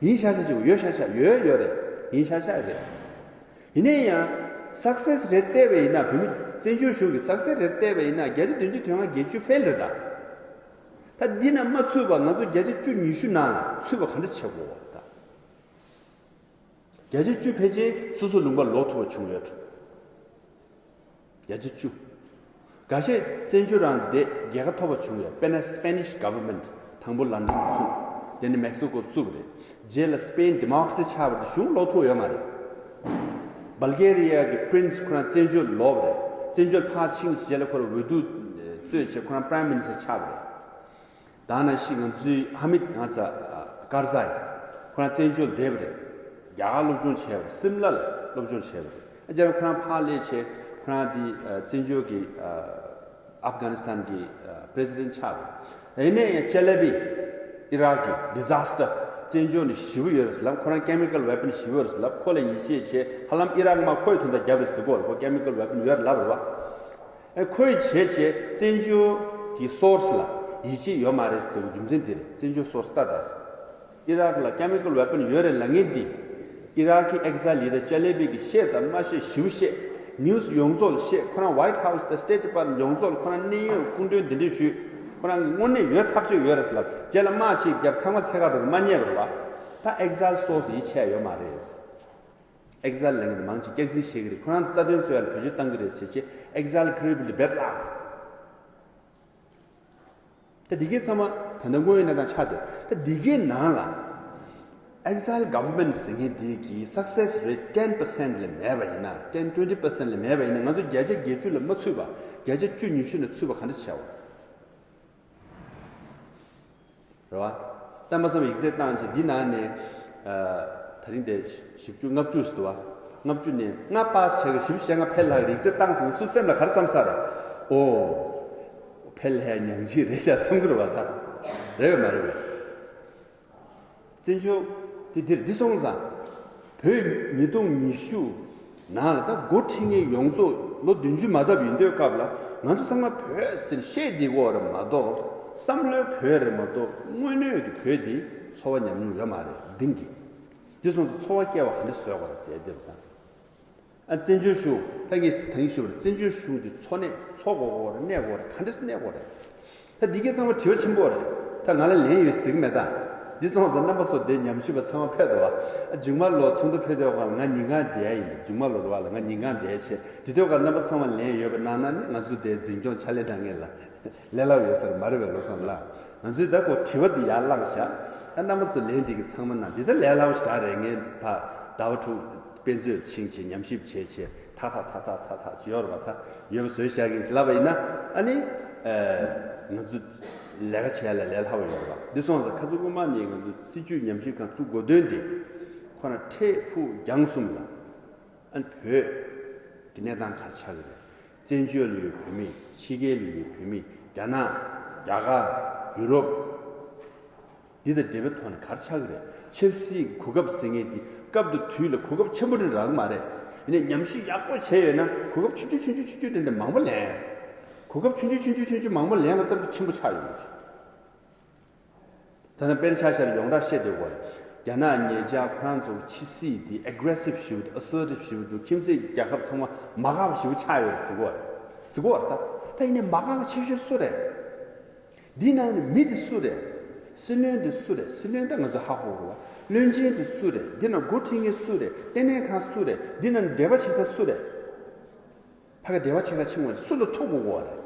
ཡིན་ཤག་ཤག་ཅིག་ཡོད་ཤག་ཤག་ཡོད་ཡོད་རེད། ཡིན་ཤག་ཤག་རེད། ཡིན་ནའི་ཡང་success་རེད་བལྟས་པ་ཡིན་ན་བོད་མི་བཙན་བྱོལ་གཞུང་གི་success་རེད་བལྟས་པ་ཡིན་ན་བརྒྱ་ཆ་བདུན་ཅུ་དོན་ལྔ་བརྒྱད་ཅུ་fail་རེད་ད། ད་འདི་ན་མ་ཚུད་པ་ང་ཚོ་བརྒྱ་ཆ་བཅུ་ཉི་ཤུ་ནང་ལ་ཚུད་པ་ག་འདྲ་བྱེད་དགོས་ད། བརྒྱ་ཆ་བཅུ་ཕལ་ཆེར་སོ་སོ་ལུང་པ་ལོག་ཐུབ་པ་བྱུང་ཡོད། བརྒྱ་ཆ་བཅུ། འགའ་ཤས་བཙན་བྱོལ་རང་བསྡད་རྒྱལ་ཁ་ཐོབ་པ་བྱུང་ཡོད། དཔེར་ན་Spanish government་དང་པོ་ལན་ཌན་བཙུགས། དེ་ནས་Mexico་བཙུགས་རེད། རྗེས་ལ་Spain democracy་ཆགས་པ་དེ་གཞུང་ལོག་ཐུབ་ཡོད་མ་རེད། Bulgaria་གི་Prince་ཁོ་རང་བཙན་བྱོལ་ལོག་རེད། བཙན་བྱོལ་ཕར་ཕྱིན་རྗེས་ལ་ཁོ་རང་འོས་བསྡུ་རྩོད་བྱས་ཁོ་རང་Prime Minister་ཆགས་པ་རེད། ད་ནང་བཞིན་ང་ཚོའི་ཧ་མིད་ང་ཚ་ཀར་ཛའི་ཁོ་རང་བཙན་བྱོལ་བསྡད་པ་རེད། རྒྱ་གར་སློབ་སྦྱོང་བྱས་པ་རེད། སིམ་ལར་སློབ་སྦྱོང་བྱས་པ་རེད། རྗེས་ལ་ཁོ་རང་ཕར་སླེབས་བྱས་ཁོ་རང་དེ་བཙན་བྱོལ་གྱི་ཨབ་གྷ་ནི་སི་ཐན་གྱི་President་ཆགས་པ་རེད། ཡིན་ནའི་ཡང་ཅ་ལེ་པི་ཨི་རག་གི་disaster་བཙན་བྱོལ་ནས་ཞེ་པོ་ཡོད་རེད་ལབ། ཁོ་རང་chemical weapon་ཞེ་པོ་ཡོད་རེད་ལབ། ཁོ་ལ་ཡིད་ཆེས་བྱས་ཧ་ལམ་ཨི་རག་དམག་ཁོའི་དོན་དག་བརྒྱབ་རེད་ཟེར་གོ་རེད། ཁོ་chemical weapon་ཡོད་རེད་ལབ་རེད་བ། ཨེ་ཁོས་བྱས་བྱས་བཙན་བྱོལ་གྱི་source་ལ་ཡིད་ཆེས་ཡོད་མ་རེད་ཟེར་བའི་རྒྱུ་མཚན་དེ་རེད། བཙན་བྱོལ་source་ལྟ་དང་། ཨི་རག་ལ་chemical weapon་ཡོད་རེད་ལབ་མཁན་འདི་ཨི་རག་གི་exile་ཡི་ར་ཅ་ལེ་པི་གི་བཤད་དང་མ་བཤད་ཞིབ་བཤད། news་ཡོངས་རྫོགས་ལ་བཤད། ཁོ་རང་White House་དང་State Department་ཡོངས་རྫོགས་ལ་ཁོ་རང་གནད་ཡོད་སྐུ་མགྲོན་འདི་འདྲས་ཞུས། ཁོ་རང་དངོས་གནས་ཡོད་ཐག་ཆོད་ཡོད་རེད་ལབ། རྗེས་ལ་དམག་ཅིག་བརྒྱབ་ཚང་མ་འཚོལ་ག་འགྲོ་རེད། མ་རྙེད་པ་རེད་བ། ད་exile་source་ཡིད་ཆེས་ཡོད་མ་རེད། exile་ལབ་མཁན་འདི་མང་ཆེ་སྐྱག་རྫུན་བཤད་གི་རེད། ཁོ་རང་ཚོ་རྩ་དོན་རྩོད་ཡ་ལ་བེད་སྤྱོད་བཏང་གི་རེད་ཟེར་བྱས་exile་ཁི་རི་བི་ལི་བེད་ལག་ད་འདི་གའི་ཚང་མ་ད་ལྟ་དངོས་ཡོད་གནས་སྟངས་ཆགས་འདུག་ད་འདི་གའི་ནང་ལ་exile government་ཟེར་མཁན་འདི་གི་success rate ten percent་ལས་མེད་པ་ཡིན་ན། ten twenty percent་ལས་མེད་པ་ཡིན་ན། ང་ཚོ་བརྒྱ་ཆ་བརྒྱད་ཅུ་ལ་མ་ཚུད་པ། བརྒྱ་ཆ་བཅུ་ཉི་ཤུ་ལ་ཚུད་པ་ག་འདྲ་བྱས་བ། རེད་བ། རྣམ་པ་ཚང་མ་ཡིག་ཚད་བཏང་བྱས་འདི་ནང་ནས་ཨ་ད་རིང་དེ་བཞི་བཅུ་ལྔ་བཅུ་ཟེར་འདུག་བ། ལྔ་བཅུ་ནས་ལྔ་པ་བྱས་གི་བཞི་བཅུ་ཞེ་ལྔ་ཕེལ་ལྷག་ཡིག་ཚད་བཏང་སོང་ན་སུ་སེམས་ལ་ག་རེ་བསམ་ས་རེད། ཨོ། ཕེལ་ལྷག་ཉག་གཅིག་རེད་ཤག་བསམ་གི་རེད་བ་ད། རེད་བས་མ་རེད་བས། བཙན་བྱོལ་དེ་འདིར་འདི་སོང་ཙང་། བོད་ཉིས་སྟོང་ཉི་ཤུ་ནང་ལ་ད་འགོ་ཁྲིད་མཁན་ཡོངས་རྫོགས་ལོ་བདུན་ཅུ་མ་ཐེབས་ཡིན་དུས་སྐབས་ལ་ང་ཚོ་ཚང་མ་བོད་ཟེར་བཤད་བསྡད་ཀྱི་ཡོད་རེད་མ་གཏོགས། བསམ་བློའི་བོད་རེད་མ་གཏོགས་དངོས་གནས་ཀྱི་བོད་འདི་འཚོ་བ་ཉམས་མྱོང་ཡོད་མ་རེད། འདི་གི་འདི་སོང་ཙང་འཚོ་བ་སྐྱེལ་བ་ག་འདྲ་བཟོ་དགོས་རེད་ཟེར་དེ་རེད་ད། ཨ་བཙན་བྱོལ་གཞུང་ད་ངས་ད་གིན་ཞུས་པ་རེད། བཙན་བྱོལ་གཞུང་གི་འཚོ་གནས་འཚོ་དགོས་དགོས་རེད། གནས་དགོས་རེད། ག་འདྲས་གནས་དགོས་རེད། ད་འདི་གའི་ཚང་མ་དྲི་བ་ཆེན་པོ་རེད། ད་ང་ལ་ལན་ཡོད་ཟེར་གི་མེད་ད། འདི་སོང་ཙང་རྣམ་པ་ཚོ་དེ་ཉམས་ཞིབ་པ་ཚང་མ་ཕེབས་འདུག་བ། ཨ་མཇུག་མ་ལོ་ཚོགས་འདུ་ཕེབས་དུས་སྒང་ལ་ང་ཉིན་གང་བསྡད་ཡིན། མཇུག་མ་ལོ་རེད་བ་ལ་ང་ཉིན་གང་བསྡད་བྱས་དེ་དུས་སྒང་རྣམ་པ་ཚང་མ་ལན་ཡོད་པ་གནང་ན་ནི་ང་ཚོ་དེ་འཛིན་སྐྱོང་ཕྱག་ལས་གནང་མཁན་ལ་ལས་སླ་པོ་ཡོད་ས་རེད་མ་རེད་པས། ལོ་ཚང་ལ་ང་ཚོས་ད་ཁོ་དྲི་བ་འདི་ཡར་བླངས་བཞག་ཨ་རྣམ་པ་ཚོ་ལན་འདི་གི་ཚང་མ་གནང་། འདི་ད་ལས་སླ་པོ་ཞིག་ད་རེད། ངས་ཕ་ཟླ་བ་དྲུག་དཔེ་མཛོད་ཕྱིན་བྱས་ཉམས་ཞིབ་བྱས་བྱས་ཐག་ཐག་ཐག་ཐག་ཐག་ཐག་ཡོད་རེད་པ། ད་ཡོད་པ་བཟོས་བཞག་གིན་ལབ་པ་ཡིན་ན་ཨ་ནི་ཨ་ང་ཚོ་ལས་ཀ་བྱས་ལ་ལས་སླ་པོ་ཡོད་རེད་པ། འདི་སོང་ཙང་ཁ་སང་སྔོན་མ་ནས་ང་ཚོ་སྲིད་བྱུས་ཉམས་ཞིབ་ཁང་བཙུགས་དགོས་དོན་འདི་ཁོ་རང་འཕྲལ་ཕུགས་རྒྱང་གསུམ་ལ་ཨ་ནི་བོད་ཀྱི་གནས་སྟངས་ག་རེ་ཆགས་ཀྱི་རེད། བཙན་བྱོལ་ལ་ཡོད་བོད་མི། ཕྱི་རྒྱལ་ལ་ཡོད་བོད་མི། རྒྱ་ནག་རྒྱ་གར། ཡུ་རོབ། འདི་དང་འབྲེལ་བའི་ཐོག་ནས་ག་རེ་ཆགས་ཀྱི་རེད། ཆབ་སྲིད་གོ་སྐབས་ཟེར་མཁན་འདི་སྐབས་དང་དུས་ལ་གོ་སྐབས་ཆེན་པོ་རེ་རག་གི་མ་རེད། ཡིན་ནའི་ཉམས་ཞིབ་ཡག་པོ་བྱས་ཡོད་ན་གོ་སྐབས་ཆུང་ཆུང་ཆུང་ཆུང་ཆུང་ཆུང་དེ་འདྲ་མང་པོ་ལེན། གོ་སྐབས་ཆུང་ཆུང་ཆུང་ཆུང་ཆུང་ཆུང་མང་པོ་ལེན་པ་ཙམ་གྱིས་ཆེན་པོ་ཆགས་ཡོང་གི་རེད། ད་ནི་དཔེར་ཆ་བཞག་ན་ཡོངས་གྲགས་བཤད་སྡོད་དགོས་རེད། རྒྱ་ནག་ཉེ་ཆར་ཁོ་རང་ཚོ་ཕྱི་སྲིད་དེ་aggressive་ཞེ་པོ་འདུག assertive་ཞེ་པོ་འདུག་ཁྱིམ་མཚེས་རྒྱལ་ཁབ་ཚང་མ་མ་དགའ་བ་ཞེ་པོ་ཆགས་ཡོད་རེད་ཟེར་གོ་རེད། ཟེར་གོ་རེད་ད། ད་ཡིན་ནའི་མ་དགའ་བ་ཆེ་ཤོས་སུ་རེད། འདི་ནང་ནས་མི་དེ་སུ་རེད། སྲིད་བློན་དེ་སུ་རེད། སྲིད་བློན་ད་ང་ཚོ་ཧ་གོ་རེད་བ། བློན་ཆེན་དེ་སུ་རེད། འདི་ནང་འགོ་ཁྲིད་མཁན་སུ་རེད། ལྟེ་གནས་ཁང་སུ་རེད། འདི་ནང་འབྲེལ་བ་བྱེད་ས་སུ་རེད། ཕ་གི་འབྲེལ་བ་བྱེད་ག་ཕྱིན་པ་རེད། སུ་ལ་ཐུག་དགོས་རེད།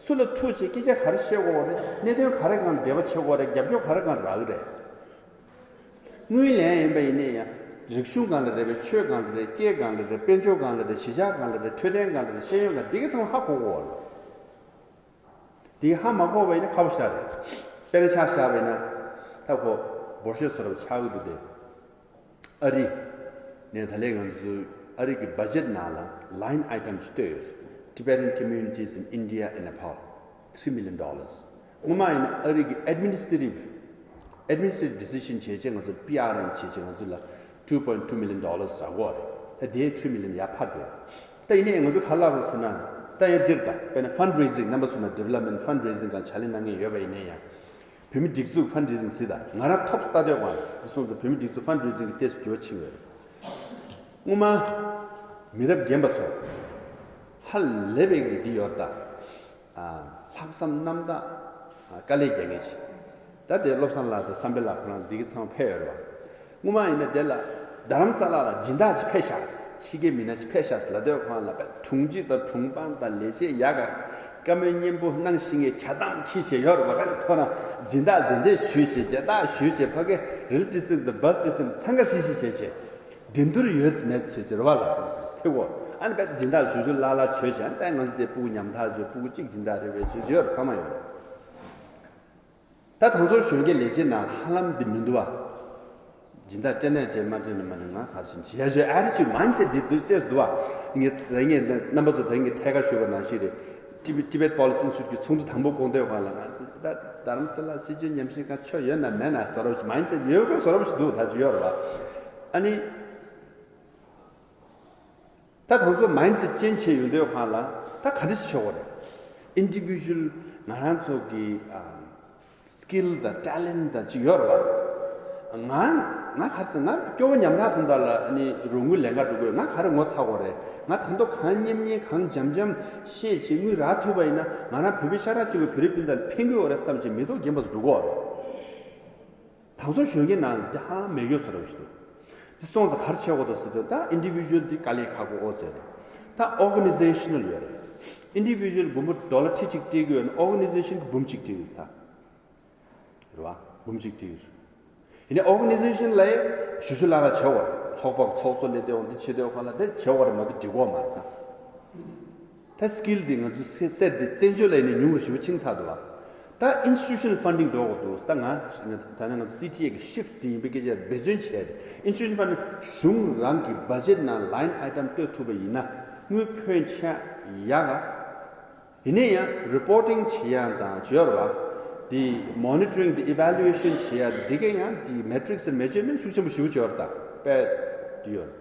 སུ་ལ་ཐུག་བྱས་སྐད་ཆ་ག་རེ་བཤད་དགོས་རེད། གནད་དོན་ག་རེ་སྒང་འབྲེལ་བ་བྱེད་དགོས་རེད། རྒྱབ་སྐྱོར་ག་རེ་སྒང་རག་གི་རེད། དངུལ་ལེན་ཡིན་པ་ཡིན་ནའི་ཡང་རིག་གཞུང་སྒང་ལ་རེད་པས། ཆོས་སྒང་ལ་རེད། སྐད་སྒང་ལ་རེད། དཔལ་འབྱོར་སྒང་ལ་རེད། གཞིས་ཆགས་སྒང་ལ་རེད། འཕྲོད་བསྟེན་སྒང་ལ་རེད། ཤེས་ཡོན་སྒང་འདི་ག་ཚང་མ་ཧ་གོ་དགོས་རེད། འདི་ཧ་མ་གོ་བ་ཡིན་ན་ཁག་པོ་ཞེ་དྲག་རེད། དཔེར་ན་ཆ་བཞག་པ་ཡིན་ན་ད་ཁོ་འབོར་ཤོས་བཟོ་འདྲ་པོ་ཆགས་ཀྱི་འདུག་སྟེ། ཨ་རི་ནས་ད་ལན་ང་ཚོའི་ཨ་རི་གི་budget་ནང་ལ་line item་ཅིག་བཏོད་ཡོད། Tibetan communities in India and Nepal, three million dollars. སྔོན་མ་ཡིན་ན་ཨ་རི་གི་administrative administrative decision་བྱས་བྱས་ང་ཚོ་པི་ཨར་ཨེན་བྱས་བྱས་ང་ཚོ་ལ་two point two million dollars་རག་གོ་རེད། ད་དེའི་three million་ཡར་འཕར་བསྡད། ད་ཡིན་ནའི་ང་ཚོ་ག་རེ་ལབ་རེད་ཟེར་ན། ད་ཡང་འདིར་ད་དཔེར་ན་fundraising་རྣམ་པ་ཚོ་ན་development fundraising་སྒང་ཕྱག་ལས་གནང་མཁན་ཡོད་པ་ཡིན་ན་ཡང་། བོད་མི་སྒྲིག་འཛུགས་fundraising་ཟེར་ད་ང་རང་ཐོབ་ལྟ་དོད་གང་དེ་སོང་ཙང་བོད་མི་སྒྲིག་འཛུགས་fundraising་གི་ཏོག་ཙམ་འགྱུར་བ་ཕྱིན་ཡོད་རེད། སྔོན་མ་མི་རབས་རྒན་པ་ཚོ་ཧ་ལས་པའི་གི་འདི་ཡོད་ད། ལྷག་བསམ་རྣམ་དག་དཀའ་ལས་རྒྱག་མཁན་ཞིག་ད་དེ་བློ་བཟང་ལགས་དང་བསམ་འཕེལ་ལགས་ཁོ་རང་འདི་གི་ཚང་ཕེབས་ཡོད་རེད་བ། སྔོན་མ་ཡིན་ན་དེ་ལ་རྡ་རམ་ས་ལ་ལ་སྦྱིན་བདག་ཅིག་ཕེབས་ཤག་ཕྱི་རྒྱལ་མི་སྣ་ཅིག་ཕེབས་ཤག་ལབ་དུས་ཁོ་རང་ལ་དཔེ་དྲུང་ཆེ་དང་དྲུང་འཕང་དང་ལས་བྱེད་ཡག་ག་བཀའ་མོལ་སྙན་པོ་གནང་ཤེས་མཁན་བྱ་སྟངས་འཁྱེར་བྱས་ཡོད་རེད་བ། ཁོ་རང་སྦྱིན་བདག་གདན་འདྲེན་ཞུས་བྱས་མཇལ་དར་ཞུས་བྱས་ཕ་གི་rail station་དང་bus station་འཚང་ཁ་ཤིག་ཤིག་བྱས་བྱས། འགྲན་བསྡུར་ཡོད་མེད་ཟེར་གྱི་རེད་བ་ལ་ཕེབས་གོ། ཨ་ནི་བས་སྦྱིན་བདག་ཞུ་ཞུ་ལ་ལ་བྱོས་ཤག་ད་ང་ཚོ་དེ་སྤུ་གུ་ཉམ་ཐག་བྱོས། སྤུ་གུ་གཅིག་སྦྱིན་བདག་རེད་བས་བྱོས་བྱོས་ཡོད་རེད། ཚང་མ་ཡོད་རེད། ད་དང་ཚོ་གཞོན་སྐྱེས་ལས་བྱེད་ནང་ཧ་ལམ་འདི་མི་འདུག་བ། སྦྱིན་བདག་སྤྲད་ནས་སྤྲད། མ་སྤྲད་ནས་མ་སྤྲད། ང་ག་རེ་བྱེད་ཡ་བྱོས། ཨ་རི་ཅིག་མན་སེ་འདི་འདུག་ལྟས་སུ་འདུག་བ། ངས་ད་ངས་རྣམ་པ་ཚོ་ད་ངས་ཐད་ཀར་ཞུས་པ་ནང་བཞིན་རེད། ཊི་བེཊ་པོ་ལི་སི་ཨིན་སི་ཊི་ཊུཊ་ཀྱི་ཚོགས་འདུ་དང་པོ་སྐོང་དུས་སྒང་ལ་ང་ཚོ་ད་རྡ་རམ་ས་ལ་སྲིད་སྐྱོང་ཉམས་ཞིབ་ཁང་ཆོ་ཡོད་ན་མེད་ན་བཟོ་འདྲ་ཅིག་མན་སེ་ཡོད་དགོས་བཟོ་འདྲ་ཅིག་འདུག་ད་ཅིག་ཡོད་རེད་བ། ཨ་ནི། ད་དང་ཚོ་མན་སེ་ཊི་ཅེན་ཇི་བྱས་ཡོང་དུས་སྒང་ལ་ད་ག་འདྲ་ཞིག་བྱེད་དགོས་རེད། ཨིན་ཌི་བི་ཇུ་ཨལ་ང་རང་ཚོ་གི་ཨ་སི་ཀིལ་དང་ཊེ་ལེན་ཊི་དང་ཅིག་ཡོད་རེད་བ། ང་ང་ག་རེ་ཟེར། ང་སྐྱོ་བོ་ཉམ་ཐག་ཐོན་ད་ལ་ནི་རོགས་དངུལ་ལེན་ག་འགྲོ་དགོས། ང་ག་རེ་ངོ་ཚ་དགོས་རེད། ང་ད་དུང་གང་མཉེན་མཉེན་གང་འཇམ་འཇམ་བཤད་བྱས་དངུལ་རག་ཐུབ་པ་ཡིན་ན་ང་རང་བོད་པའི་ཤ་ཁྲག་གཅིག་པའི་བོད་རིགས་སྤུན་ཟླ་ལ་ཕན་གྱི་ཡོད་རེད་བསམ་བྱས་མི་ཐོག་རྒན་པ་ཚོ་འགྲོ་གི་ཡོད་རེད། དང་ཚོ་གཞོན་སྐྱེས་ནང་འདི་ཧ་ལམ་མེད་ཡོད་ས་རེད་ཞུ་དོ། འདི་སོང་ཙང་ག་རེ་བྱེད་དགོས་འདུག་ཟེར་དུས་ད་ཨིན་ཌི་བི་ཇུ་ཨལ་འདི་དཀའ་ལས་ཁག་པོ་ཨོ་ཟེར་རེད། ད་ཨོར་ག་ནའི་ཛེ་ཤ་ནལ་ཡོད་རེད། ཨིན་ཌི་བི་ཇུ་ཨལ་འབུམ་པོ་ཌོ་ལར་ཁྲི་གཅིག་སྤྲད་ཀྱི་ཡོད་ན་ཨོར་ག་ནའི་ཛེ་ཤན་གྱིས་འབུམ་གཅིག་སྤྲད་ཀྱི་ཡོད་ད། རེད་བ། འབུམ་གཅིག་སྤྲད་ཀྱི་རེད། ཡིན་ནའི་ཨོར་ག་ནའི་ཛེ་ཤན་ལ་ཞུ་ཞུ་ལ་ལ་བྱེད་དགོས་རེད། ཚོགས་པ་ཚོགས་གཙོ་སླེབས་དུས་འདི་བྱེད་དུས་སྒང་ལ་དེ་བྱེད་དགོས་རེད་མ་གཏོགས་འགྲིག་གི་མ་རེད་ད། ད་སི་ཀིལ་འདི་ང་ཚོའི་སེ་སེར་འདི་བཙན་བྱོལ་ལ་ཡིན་ནའི་ཉུང་རུ་ཞེ་པོ་ཕྱིན་ཚར་འདུག་བ། ད་ཨིན་སི་ཊི་ཊུ་ཤ་ནལ་ཕན་ཌིང་འགྲོ་དགོས་འདུག་ད་ང་ད་ནི་ང་ཚོ་སི་ཊི་ཨེ་གི་ཤིཕ་ཊི་འདི་ཡིན་པའི་སྐད་ཆ་འབད་བརྩོན་བྱས་ཏེ་ཨིན་སི་ཊི་ཊུ་ཤ་ནལ་ཕན་ཌིང་གཞུང་རང་གི་བ་ཇེཊ་ནང་ལའིན་ཨའི་ཊམ་བཏོད་ཐུབ་པ་ཡིན་ན་དངུལ་ཕོན་ཆེ་ཡག་ག་ཡིན་ནའི་ཡང་རི་པོར་ཊིང་བྱེད་ཡག་དང་བརྗོད་ར་བ། དེ་མོ་ནི་ཊ་རིང་དེ་ཨི་ཝེ་ལུ་ཨེ་ཤན་བྱེད་ཡག་འདི་ག་ཡང་དེ་མེ་ཊིག་སི་མེ་ཇར་མེན་ཊི་ཤུགས་ཆེན་པོ་ཞེ་པོ་བྱེད་ཡག་རེད་ད་དཔེ་དེ་ཡོད།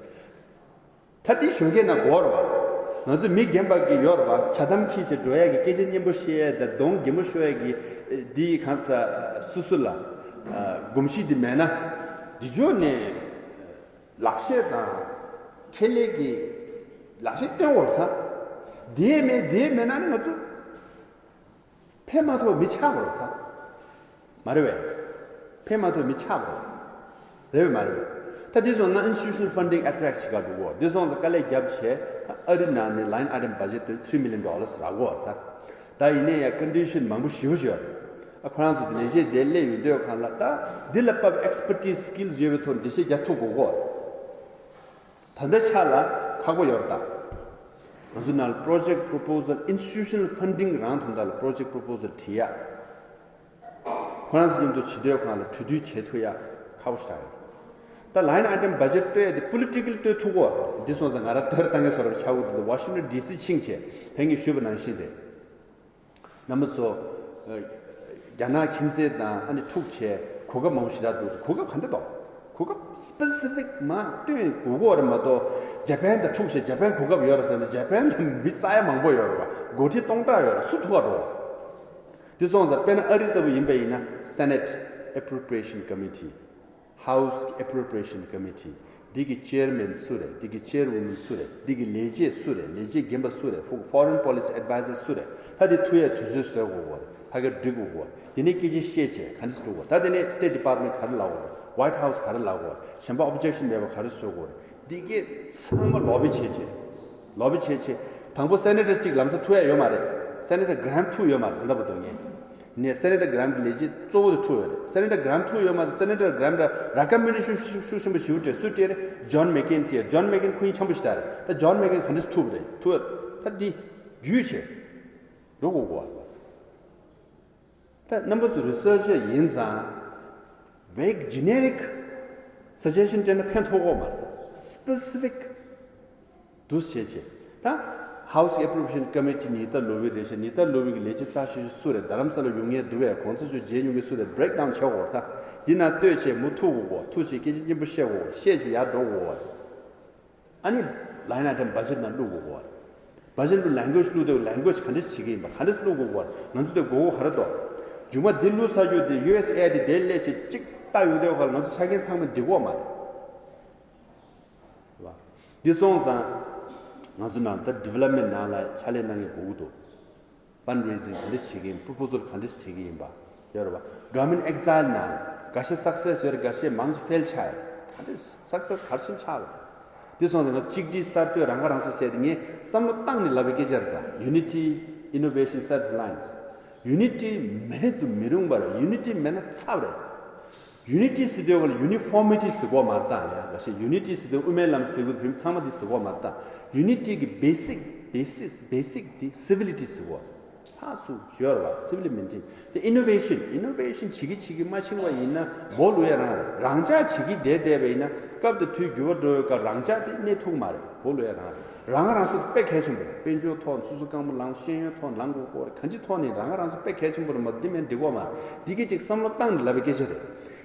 ད་འདི་གཞོན་སྐྱེས་ནང་དགོས་རེད་བ། ང་ཚོ་མི་རྒན་པ་གི་ཡོད་རེད་བ། ཇ་དམ་འཁྱེར་བྱས་འགྲོ་ཡག་གི་སྐད་ཆ་སྙན་པོ་བཤད་ཡག་དང་གདོང་རྒན་པོ་ཤོར་ཡག་གི་འདི་གང་ཟེར་སོ་སོ་ལ་གོམས་གཤིས་འདི་མེད་ན་འདི་ཕྱོགས་ནས་ལག་ཤེས་དང་ཁེ་ལས་ཀྱི་ལག་ཤེས་སྟོན་དགོས་རེད་ད། འདི་མེད་འདི་མེད་ན་ནི་ང་ཚོ། ཕན་མ་ཐོགས་མི་ཆགས་པ་རེད་ད། མ་རེད་བས། ཕན་མ་ཐོགས་མི་ཆགས་པ་རེད། རེད་བས་མ་རེད་བས། ད་འདི་སོང་ང་ཨིན་སི་ཊི་ཊུ་ཤ་ནལ་ཕན་ཌིང་ཨེ་ཊེ་རེག་ཊི་བྱེད་ག་འགྲོ་གོ། འདི་སོང་ཙང་དཀའ་ལས་བརྒྱབ་བྱས་ད་ཨ་རི་ནང་ནས་ལའིན་ཨའི་ཊམ་བ་ཇེཊ་དེ་ཐི་རི་མི་ལི་ཡོན་ཌོ་ལར་རག་གོ་ད། ད་ཡིན་ནའི་ཡང་ཀོན་ཌི་ཤན་མང་པོ་ཞེ་པོ་ཞིག་ཡོད་རེད། ཨ་ཁོ་རང་ཚོ་དེ་ནས་བྱས་དེ་སླེབས་ཡོང་དུས་སྒང་ལ་ད་འདི་ལ་དཔག་པའི་ཨེག་སི་པར་ཊི་སི་སི་ཀིལ་སི་ཡོད་པའི་ཐོག་འགྲེལ་བཤད་རྒྱག་ཐུབ་དགོས་གོ། ད་ལྟའི་ཆ་ལ་ཁག་པོ་ཡོད་རེད་ད། ང་ཚོ་ནང་ལ་པོ་རོ་ཇེཀ་པོ་རོ་པོ་ཟལ་ཨིན་སི་ཊི་ཊུ་ཤ་ནལ་ཕན་ཌིང་རང་དོན་དག་ལ་པོ་རོ་ཇེཀ་པོ་རོ་པོ་ཟལ་བྲིས་ཡག་ཁོ་རང་ཚོ་མཉམ་དུ་བྱེད་དུས་སྒང་ལ་གྲོས་བསྡུར་བྱེད་ཐུབ་ཡག་ཁག་པོ་ཞེ་དྲག་ཡོད། ད་ལའིན་ཨའི་ཊམ་བ་ཇེཊ་གཏོད་ཡག་དེ་པོ་ལི་ཊི་ཀལ་གཏོད་ཐུབ་གོ། འདི་སོང་ཙང་ང་རང་ཐོག་བཏང་གི་བཟོ་འདྲ་ཆགས་ཀྱི་འདུག་ཝ་ཤིང་ཊོན་ཌི་སི་ཕྱིན་བྱས་ད་ངས་ཞུས་པ་ནང་བཞིན་རེད། རྣམ་པ་ཚོ། ཨ། རྒྱ་ནག་ཁྱིམ་མཚེས་དང་ཨ་ནི་འཁྲུག་བྱས་གོ་སྐབས་མང་པོ་ཞེ་དྲག་འདུག་གོ་སྐབས་ག་འདྲ་འདུག་གོ་སྐབས་སི་པེ་སི་ཕིག་མ་སྟོན་དགོས་ཀྱི་ཡོད་རེད་མ་གཏོགས་ཇ་པན་དང་འཁྲུག་བྱས་ཇ་པན་གོ་སྐབས་ཡོད་རེད་ཟེར་ན་ཇ་པན་ལ་མི་ས་ཡ་མང་པོ་ཡོད་རེད་བ། འགོ་ཁྲིད་སྟོང་ཕྲག་ཡོད་རེད། སུ་ཐུག་ག་འགྲོ། དེ་སོང་ཙང་དཔེར་ན་ཨ་རི་ལྟ་བུ་ཡིན་པ་ཡིན་ན་Senate Appropriation Committee། House Appropriation Committee། འདི་གི་ཅེར་མེན་སུ་རེད། འདི་གི་ཅེར་ཝུ་མེན་སུ་རེད། འདི་གི་ལས་བྱེད་སུ་རེད། ལས་བྱེད་རྒན་པ་སུ་རེད། Fo- Foreign Policy Advisor སུ་རེད། ད་འདི་ཐུག་ཡག་དུས་ཚོད་བཟོ་དགོས་ཀྱི་ཡོད་རེད། ཕ་གིར་སྒྲིག་དགོས་ཀྱི་ཡོད་རེད། དེ་ནས་སྐད་ཆ་བཤད་བྱས་ག་འདྲ་སྒྲུབ་དགོས། ད་དེ་ནས་State Department ག་རེ་ལབ་དགོས་རེད། White House ག་རེ་ལབ་དགོས་རེད། གཞན་པ་ཨོབ་ཇེག་ཤན་མེད་པ་ག་རེ་བཟོ་དགོས་རེད། འདི་གས་ཚང་མ་ལོ་བི་བྱས་བྱས། ལོ་བི་བྱས་བྱས། དང་པོ་སེ་ནེ་ཊར་གཅིག་ལམ་སང་ཐུག་ཡག་ཡོད་མ་རེད། སེ་ནེ་ཊར་གྷི་རེ་ཧམ་ཐུག་ཡོད་མ་རེད། ད་ལྟ་བར་དུ་ངས། ནས་སེ་ནེ་ཊར་གྷི་རེ་ཧམ་གྱི་ལས་བྱེད་གཙོ་བོ་དེ་ཐུག་ཡོད་རེད། སེ་ནེ་ཊར་གྷི་རེ་ཧམ་ཐུག་ཡོད་མ་རེད། སེ་ནེ་ཊར་གྷི་རེ་ཧམ་ལ་རེ་ཀོ་མེན་ཌེ་ཤན་ཤུགས་ཤུགས་ཆེན་པོ་ཞེ་པོ་སྤྲད། སུས་སྤྲད་རེད། ཇོན་མེག་ཀེན་སྤྲད། ཇོན་མེག་ཀེན་ཁོ་གཉིས་འཆམ་པོ་ཞེ་དྲག་རེད། ད་ཇོན་མེག་ཀེན་ག་འདྲས་ཐུག་རེད། ཐུག་ད་འདི་རྒྱུས་བྱས། འགྲོ་དགོས་གོ། ད་རྣམ་པ་ཚོ་རི་སར་ཆར་ཡིན་ཙང་། vague generic suggestion སྤྲད་ན་ཕན་ཐོགས་ཀྱི་མ་རེད། specific འདུག་བྱས་བྱས། ད་House Appropriation Committee ཉི་ཟླ་ལོ་བི་རེད་ཤག་ཉི་ཟླ་ལོ་བི་གི་ལས་བྱེད་རྩ་ཆེ་ཤོས་སུ་རེད། རྡ་རམ་ས་ལ་ཡོང་མཁན་འདུག་བས། གོང་ཚད་ཆོ་མཇལ་མྱོང་མཁན་སུ་རེད། break down བྱེད་དགོས་རེད། ད་འདི་ནང་ལྟོས་བྱས་མུ་ཐུག་དགོས་གོ། ཐུག་བྱས་སྐད་ཆ་སྙན་པོ་བཤད་དགོས་གོ། བཤད་བྱས་ཡར་འགྲོ་དགོས་གོ། ཨ་ནི་ལའིན་ཨའི་ཊམ་བ་ཇེཊ་ནང་བླུག་དགོས་གོ། བ་ཇེཊ་ལ་ལེང་གུ་ཨེཇ་བླུག་དུས་ལེང་གུ་ཨེཇ་ག་འདྲས་བྱེད་ཀྱི་ཡིན་པ། ག་འདྲས་བླུག་དགོས་གོ། ང་ཚོ་དེ་དགོས་མཁོ་ག་རེ་འདུག་མཇུག་མ་འདི་བླུག་ཚར་རྒྱུ་དེ་ཡུ་ཨེས་ཨེ་ཌི་དེ་སླེབས་བྱས་གཅིག་ལྟ་ཡོང་དུས་ཁ་ལ་ང་ཚོ་ཆ་རྐྱེན་ཚང་མ་འགྲིག་གོ་མ་རེད། རེད་བ། འདི་སོང་ཙང་ང་ཚོ་ནང་ད་ཌི་ཝེ་ལོབ་མེན་ཊི་ནང་ལ་ཕྱག་ལས་གནང་མཁན་དགོས་ཀྱི་འདུག་ཕན་རེ་ཟིང་ག་འདྲས་བྱེད་ཀྱི་ཡིན། པོ་རོ་པོ་སལ་ག་འདྲས་བྱེད་ཀྱི་ཡིན་པ་ཡོད་རེད་བ། Government Exile ནང་འགའ་ཤས་སག་སེ་སི་ཡོད་རེད། འགའ་ཤས་མང་ཆེ་ཕེལ་ཆགས་ཡོད་རེད། ག་འདྲས་སག་སེ་སི་ག་རེ་བྱས་ནས་ཆགས་རེད། འདི་སོང་ཙང་ང་གཅིག་སྒྲིལ་གསར་གཏོད་རང་ཁ་རང་གསོ་ཟེར་དེ་ངས་བསམ་བློ་བཏང་ནས་ལབ་པའི་སྐད་ཆ་རེད་ད། Unity, Innovation, Self Reliance། ཡུ་ནི་ཊི་མེད་དུ་མི་རུང་བ་རེད། ཡུ་ནི་ཊི་མེད་ན་ཚར་བ་རེད། ཡུ་ནི་ཊི་ཟེར་དུས་ག་ལ་ཡུ་ནི་ཕོར་མི་ཊི་ཟེར་གོ་མ་རེད་ད། ཡ་ག་ཤེད་ཡུ་ནི་ཊི་ཟེར་དུས་དབུ་མའི་ལམ་ཟེར་དགོས་བུད་མེད་ཚང་མ་འདི་ཟེར་གོ་མ་རེད་ད། ཡུ་ནི་ཊི་གི་བེ་སིག་བེ་སིག་བེ་སིག་འདི་སི་ཝི་ལི་ཊི་ཟེར་གོ། ཕར་ཚུར་ཡོད་རེད་བ། སི་ཝི་ལི་མེན་ཊེན་དེ། ཨི་ནོ་ཝེ་ཤན། ཨི་ནོ་ཝེ་ཤན་བྱེད་ཀྱི་བྱེད་ཀྱི་མ་ཕྱིན་པ་ཡིན་ན་སྦོ་ལུག་ཡ་རང་རེད། རང་འཇགས་བྱེད་ཀྱི་བསྡད་བསྡད་པ་ཡིན་ན་སྐབས་དང་དུས་འགྱུར་བ་འགྲོ་བའི་སྐབས་རང་འཇགས་དེ་གནས་ཐུབ་མ་རེད། སྦོ་ལུག་ཡ་རང་རེད། རང་རང་སོ་དཔེ་གལ་ཆེན་པོ་རེད། དཔལ་འབྱོར་ཐོག་སོ་སོ་རྐང་པ་ལངས། ཤེས་ཡོན་ཐོག་ལངས་དགོས་སྐོར་རེད། གང་ཅི་ཐོག་ནས་རང་རང་སོ་དཔེ་གལ་ཆེན་པོ་རེད་མ་གཏོགས་འདི་མེད་འགྲིག་གོ་མ་རེད། འདི་སྐད་ཅིག་བསམ་བློ་བཏང་ནས་ལབ་པའི་སྐད་ཆ་རེད།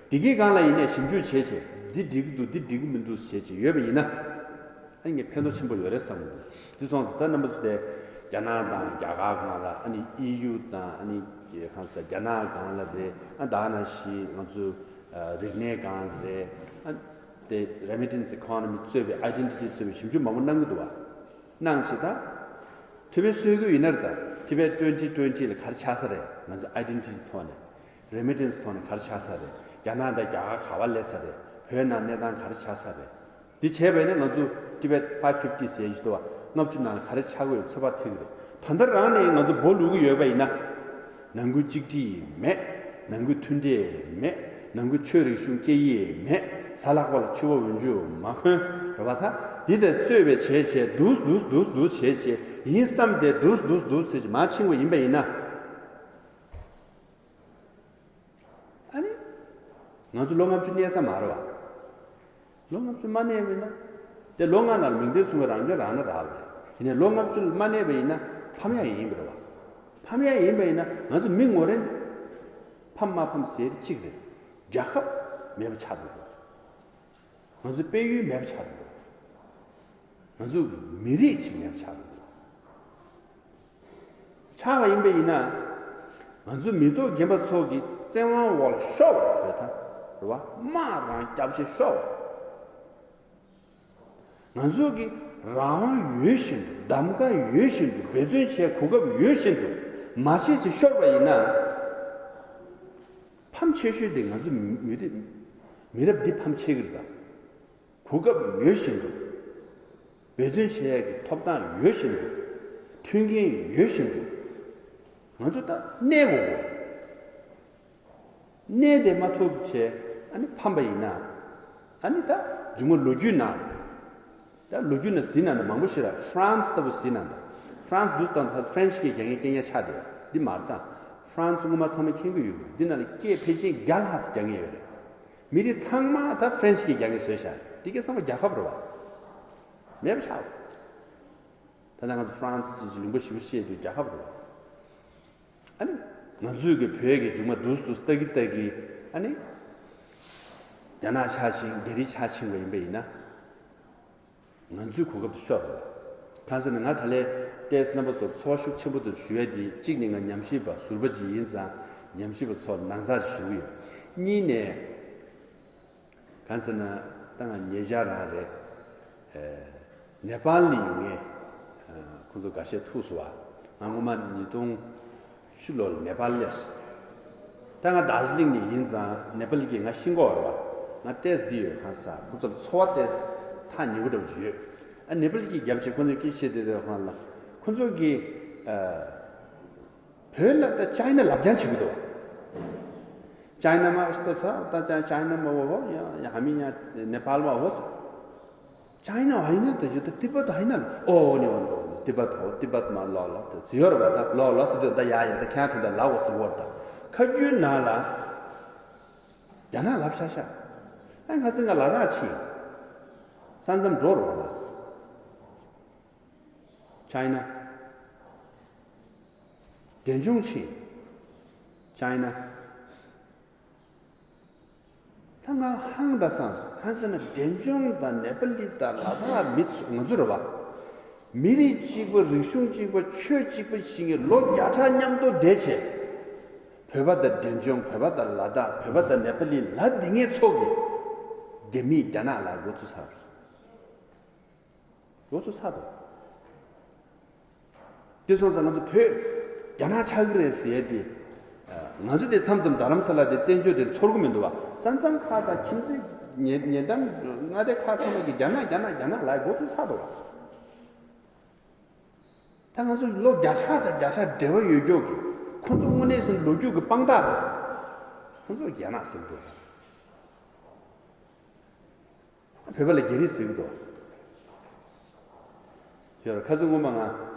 འདི་གི་སྒང་ལ་ཡིན་ནས་ཞིབ་འཇུག་བྱས་བྱས་འདི་འགྲིག་གི་འདུག་འདི་འགྲིག་གི་མི་འདུག་བྱས་བྱས་ཡོད་པ་ཡིན་ན། ཨ་ནི་ངས་ཕན་ཐོགས་ཆེན་པོ་ཡོད་རེད་བསམ་གི་འདུག་འདི་སོང་ཙང་ད་རྣམ་པ་ཚོ་དེ་རྒྱ་ནག་དང་རྒྱ་གར་སྒང་ལ། ཨ་ནི་ཨི་ཡུ་དང་། ཨ་ནི་གང་ཟེར། རྒྱ་ནག་སྒང་ལ་རེད། ཨ་ད་ནང་བཞིན་ང་ཚོ་ཨ་རིག་གནས་སྒང་ལ་རེད། ཨ་དེ་རེ་མི་ཊེན་སི་ཨི་ཀོ་ནོ་མི་གཙོས་པའི་ཨའི་ཌེན་ཊི་ཊི་གཙོས་པའི་ཞིབ་འཇུག་མང་པོ་གནང་གི་འདུག་བ། གནང་བྱས་ད་ཐི་བེད་སོས་གོ་ཡིན་ན་རེད། ད་ཐི་བེད་ཊུ་ཝེན་ཊི་ཊུ་ཝེན་ཊི་ལ་ག་རེ་ཆགས་ས་རེད། ང་ཚོ་ཨའི་ཌེན་ཊི་ཊི་ཐོག་ནས། རེ་མི་ཊེན་སི་ཐོག་ནས་ག་རེ་ཆགས་ས་རེད། རྒྱ་ནག་དང་རྒྱ་གར་ག་པར་སླེབས་ས་རེད། བོད་ནང་གནས་སྟངས་ག་རེ་ཆགས་ས་རེད། འདི་བྱས་པ་ཡིན་ན་ང་ཚོ་ཊི་བེད་ཕའི་ཕིབ་ཊི་ཟེར་གྱི་འདུག་བ། ལྔ་བཅུ་ནང་ལ་ག་རེ་ཆགས་ཀྱི་ཡོད་ཚོད་དཔག་ཐིག་གི་རེད། ད་ལྟ་རང་ནས་ང་ཚོ་སྦོ་ལུག་གི་ཡོད་པ་ཡིན་ན། ནང་ཁུལ་གཅིག་སྒྲིལ་མེད། ནང་ཁུལ་མཐུན་སྒྲིལ་མེད། ནང་ཁུལ་ཆོས་རིག་གཞུང་སྐད་ཡིག་མེད། གཟའ་ལྷག་པ་ལ་ཕྱུ་པ་འོན་ཆུ་མ་གོན་རེད་བ། ད་འདི་དང་རྩོད་པའི་བྱས་བྱས་འདུག་འདུག་འདུག་འདུག་བྱས་བྱས་ཡིན་བསམ་སྟེ་འདུག་འདུག་འདུག་ཟེར་གྱི་མ་ཕྱིན་པ་ཡིན་པ་ཡིན་ན། ཨ་ནི། ང་ཚོ་ལོ་ལྔ་བཅུ་གནས་ས་མ་རེད་བ། ལོ་ལྔ་བཅུ་མ་གནས་པ་ཡིན་ན། དེ་ལོ་ལྔ་ནང་ལ་མིང་དོན་མཚུངས་པའི་རང་སྐྱོན་རག་ན་རག་པ་རེད། ཡིན་ནའི་ལོ་ལྔ་བཅུ་མ་གནས་པ་ཡིན་ན་ཕམ་ཡ་ཡིན་པ་རེད་བ། ཕམ་ཡ་ཡིན་པ་ཡིན་ན་ང་ཚོ་མི་ངོ་རེ་ཕམ་མ་ཕམ་ཟེར་དེ་གཅིག་རེད། རྒྱལ་ཁབ་མེད་པ་ཆགས་འགྲོ་གི་རེད། ང་ཚོའི་དཔལ་ཡོན་མེད་པ་ཆགས་འགྲོ་གི་རེད། ང་ཚོ་གི་མི་རིགས་ཅིག་མེད་པ་ཆགས་འགྲོ་གི་རེད། ཆགས་པ་ཡིན་པ་ཡིན་ན། ང་ཚོ་མི་ཐོག་རྒན་པ་ཚོ་གི་བཙན་དབང་འོག་ལ་ཤོར་བ་རེད། བོད་ད་རེད་བ། དམག་རང་རྒྱབ་བྱས་ཤོར་བ་རེད། ང་ཚོ་གི་རང་དབང་ཡོད་བཞིན་དུ། གདམ་ག་ཡོད་བཞིན་དུ། འབད་བརྩོན་བྱེད་གོ་སྐབས་ཡོད་བཞིན་དུ། མ་བྱས་བྱས་ཤོར་བ་ཡིན་ན། ཕམ་ཆེ་ཤོས་དེ་ང་ཚོ་མི་རིགས། མི་རབས་འདི་ཕམ་ཆེ་གི་རེད་ད། གོ་སྐབས་ཡོད་བཞིན་དུ། འབད་བརྩོན་བྱེད་ཡག་གི་ཐོབ་ཐང་ཡོད་བཞིན་དུ། མཐུན་རྐྱེན་ཡོད་བཞིན་དུ། ང་ཚོ་ད་གནས་དགོས་གོ། གནས་དེ་མ་ཐོབ་བྱས་ཨ་ནི་ཕམ་པ་ཡིན་ན། ཨ་ནི་ད་མཇུག་མ་ལོ་རྒྱུས་ནང་། ད་ལོ་རྒྱུས་ནང་གཟིགས་ན་ད་མང་པོ་ཞིག་ལ། ཧྥ་རན་སི་ལྟ་བུ་གཟིགས་ན་ད། ཧྥ་རན་སི་འདུག་སྟངས་ད་ཧྥ་རན་སི་སྐད་རྒྱག་མཁན་སྐད་ཉག་ཆགས་བསྡད་འདི་མ་རེད་ད། ཧྥ་རན་སི་སྔོན་མ་ཚང་མ་མཁྱེན་གྱི་ཡོད་གི། འདི་ནང་ལ་སྐད་ཕལ་ཆེར་བརྒྱ་ལྷག་ཙམ་རྒྱག་མཁན་ཡོད་རེད། མི་རིགས་ཚང་མ་ད་ཧྥ་རན་སི་སྐད་རྒྱག་མཁན་བཟོས་བཞག་འདི་སྐད་ཚང་མ་རྒྱལ་ཁབ་རེད་བ། མེད་པ་ཆགས། ད་ལྟ་ང་ཚོ་ཧྥ་རན་སི་ཅིག་ལུང་པ་ཞེ་པོ་བཤད་དུས་རྒྱལ་ཁབ་རེད་བ། ཨ་ནི། ང་ཚོས་ཀྱི་བོད་ཀྱི་མཇུག་མ་འདུག་སེ་འདུག་སེ་ལྟ་གི་ལྟ་གི། ཨ་ནི། རྒྱ་ནག་ཆ་ཕྱིན། རྒྱ་རིགས་ཆ་ཕྱིན་པ་ཡིན་པ་ཡིན་ན། ང་ཚོའི་གོ་སྐབས་དེ་ཤོར་རེད། གང་ཟེར་ན་ང་ད་ལས་ཏོག་ཙམ་རྣམ་པ་ཚོར་ཚོར་བ་ཤུགས་ཆེན་པོ་དེ་ཞུ་ཡ་དེ། གཅིག་ནས་ང་ཉམས་ཞིབ་པ་ཟུར་པ་ཅིག་ཡིན་ཙང་ཉམས་ཞིབ་པ་ཚོར་ནང་ཚགས་ཅིག་ཞུ་གི་ཡོད། གཉིས་ནས། གང་ཟེར་ན་ད་ང་ཉེ་ཆར་རང་རེད། ཨེ། ནེ་པཱལ་ནས་ཡོང་མཁན། ཨ། ཁོང་ཚོ་འགའ་ཤས་ཐུག་སོང་བ། ང་སྔོན་མ་ཉིས་སྟོང་བཅུ་ལོ་ལ་ནེ་པཱལ་སླེབས་སོང་། ད་ང་དར་ཇི་ལིང་ནས་ཡིན་ཙང་ནེ་པཱལ་སྐད་ང་ཤེས་ཀྱི་ཡོད་རེད་བ། ང་ཏོག་ཙམ་འདི་ཡོད། གང་ཟེར་ཁོང་ཚོ་ལ་ཚོར་བ་ཏོག་ཙམ་ཐག་ཉེ་པོ་འདྲ་པོ་ཅིག་ཡོད། ཨ། ནེ་པཱལ་སྐད་རྒྱབ་བྱས་ཁོང་ཚོས་སྐད་བཤད་བསྡད་དུས་ཁོང་ལ། ཁོང་ཚོ་གིས། ཨ། བོད་ལ་ད་ཅའི་ན་ལབ་རྐྱང་བྱེད་ཀྱི་འདུག་ཅའི་ན་མ་ཤི་ཏོ་ཚ་ད་ཅ་ཅའི་ན་མ་འོ་ཧོ་ཡ་ཡ་ཧ་མི་ཉ་ནེ་པཱལ་མ་འོ་སོ། ཅའི་ན་ཨ་ཡིན་ན་ད་ཡོད་ད། ཏི་པ་ད་ཨ་ཡིན་ན་ལ་ཨོ་ནི་འོ་ནི་འོ་ནི་ཏི་པ་ད་འོ་ཏི་པ་མ་ལོ་ལ་ད་ཟི་ཡོར་བ་ད་ལོ་ལ་སི་ཏོ་ད་ཡ་ཡ་ད་ཁྱང་ཐོན་ད་ལ་འོ་སི་བོར་ད་ཁ་རྒྱུན་ན་ལ་རྒྱ་ནག་ལབ་ཤ་ཤ། ཨ་ང་ཚོ་ང་ལ་དྭགས་ཕྱིན། ས་མཚམས་འགྲོ་རོགས་ལ། ཅའི་ན། འབྲས་ལྗོངས་ཕྱིན། ཅའི་ན། ད་ང་ཧང་འདྲ་སངས་སོང་། གང་ཟེར་ན་འབྲས་ལྗོངས་དང་ནེ་པ་ལི་དང་ལ་དྭགས་མི་ཚོ་ང་ཚོ་རེད་བ། མི་རིགས་གཅིག་པ། རིག་གཞུང་གཅིག་པ། ཆོས་གཅིག་པ་ཞིག་གི་ལོ་བརྒྱ་ཕྲག་མཉམ་དུ་བསྡད་བྱས། བོད་པ་དང་འབྲས་ལྗོངས། བོད་པ་དང་ལ་དྭགས། བོད་པ་དང་ནེ་པ་ལི་ལ་འདི་ངའི་ཚོགས་ཀྱི་རྒྱ་མིས་རྒྱ་ནག་ལ་འགོ་ཚུགས་ཚར། འགོ་ཚུགས་ཚར་འདུག་དེ་སོང་ཙང་ང་ཚོ་བོད་རྒྱ་ནག་ཆགས་ཀྱི་རེད་ཟེར་ཡས་དེ། ང་ཚོ་དེ་མཚམས་མཚམས་རྡ་རམ་ས་ལ་དེ་བཙན་བྱོལ་དེ་ཚོར་གི་མི་འདུག་བ། ས་མཚམས་ཁག་དང་ཁྱིམ་མཚེས་ཉེ་ཉེ་འགྲམ་མངའ་སྡེ་ཁག་ཚང་མ་གི་རྒྱ་ནག་རྒྱ་ནག་རྒྱ་ནག་ལབ་འགོ་ཚུགས་ཚར་འདུག་བ། ད་ང་ཚོ་ལོ་བརྒྱ་ཕྲག་དང་བརྒྱ་ཕྲག་འབྲེལ་བ་ཡོད་ཀྱོག་གི་ཁོང་ཚོ་དངོས་གནས་ཟིན་ལོ་རྒྱུས་ཀྱི་དཔང་རྟགས་རེད། ཁོང་ཚོ་རྒྱ་ནག་ཟེར་འདུག་བོད་པ་ལ་རྒྱ་རིགས་ཟེར་གི་འདུག་ཞོར་ཁ་སང་སྔོན་མ་ང་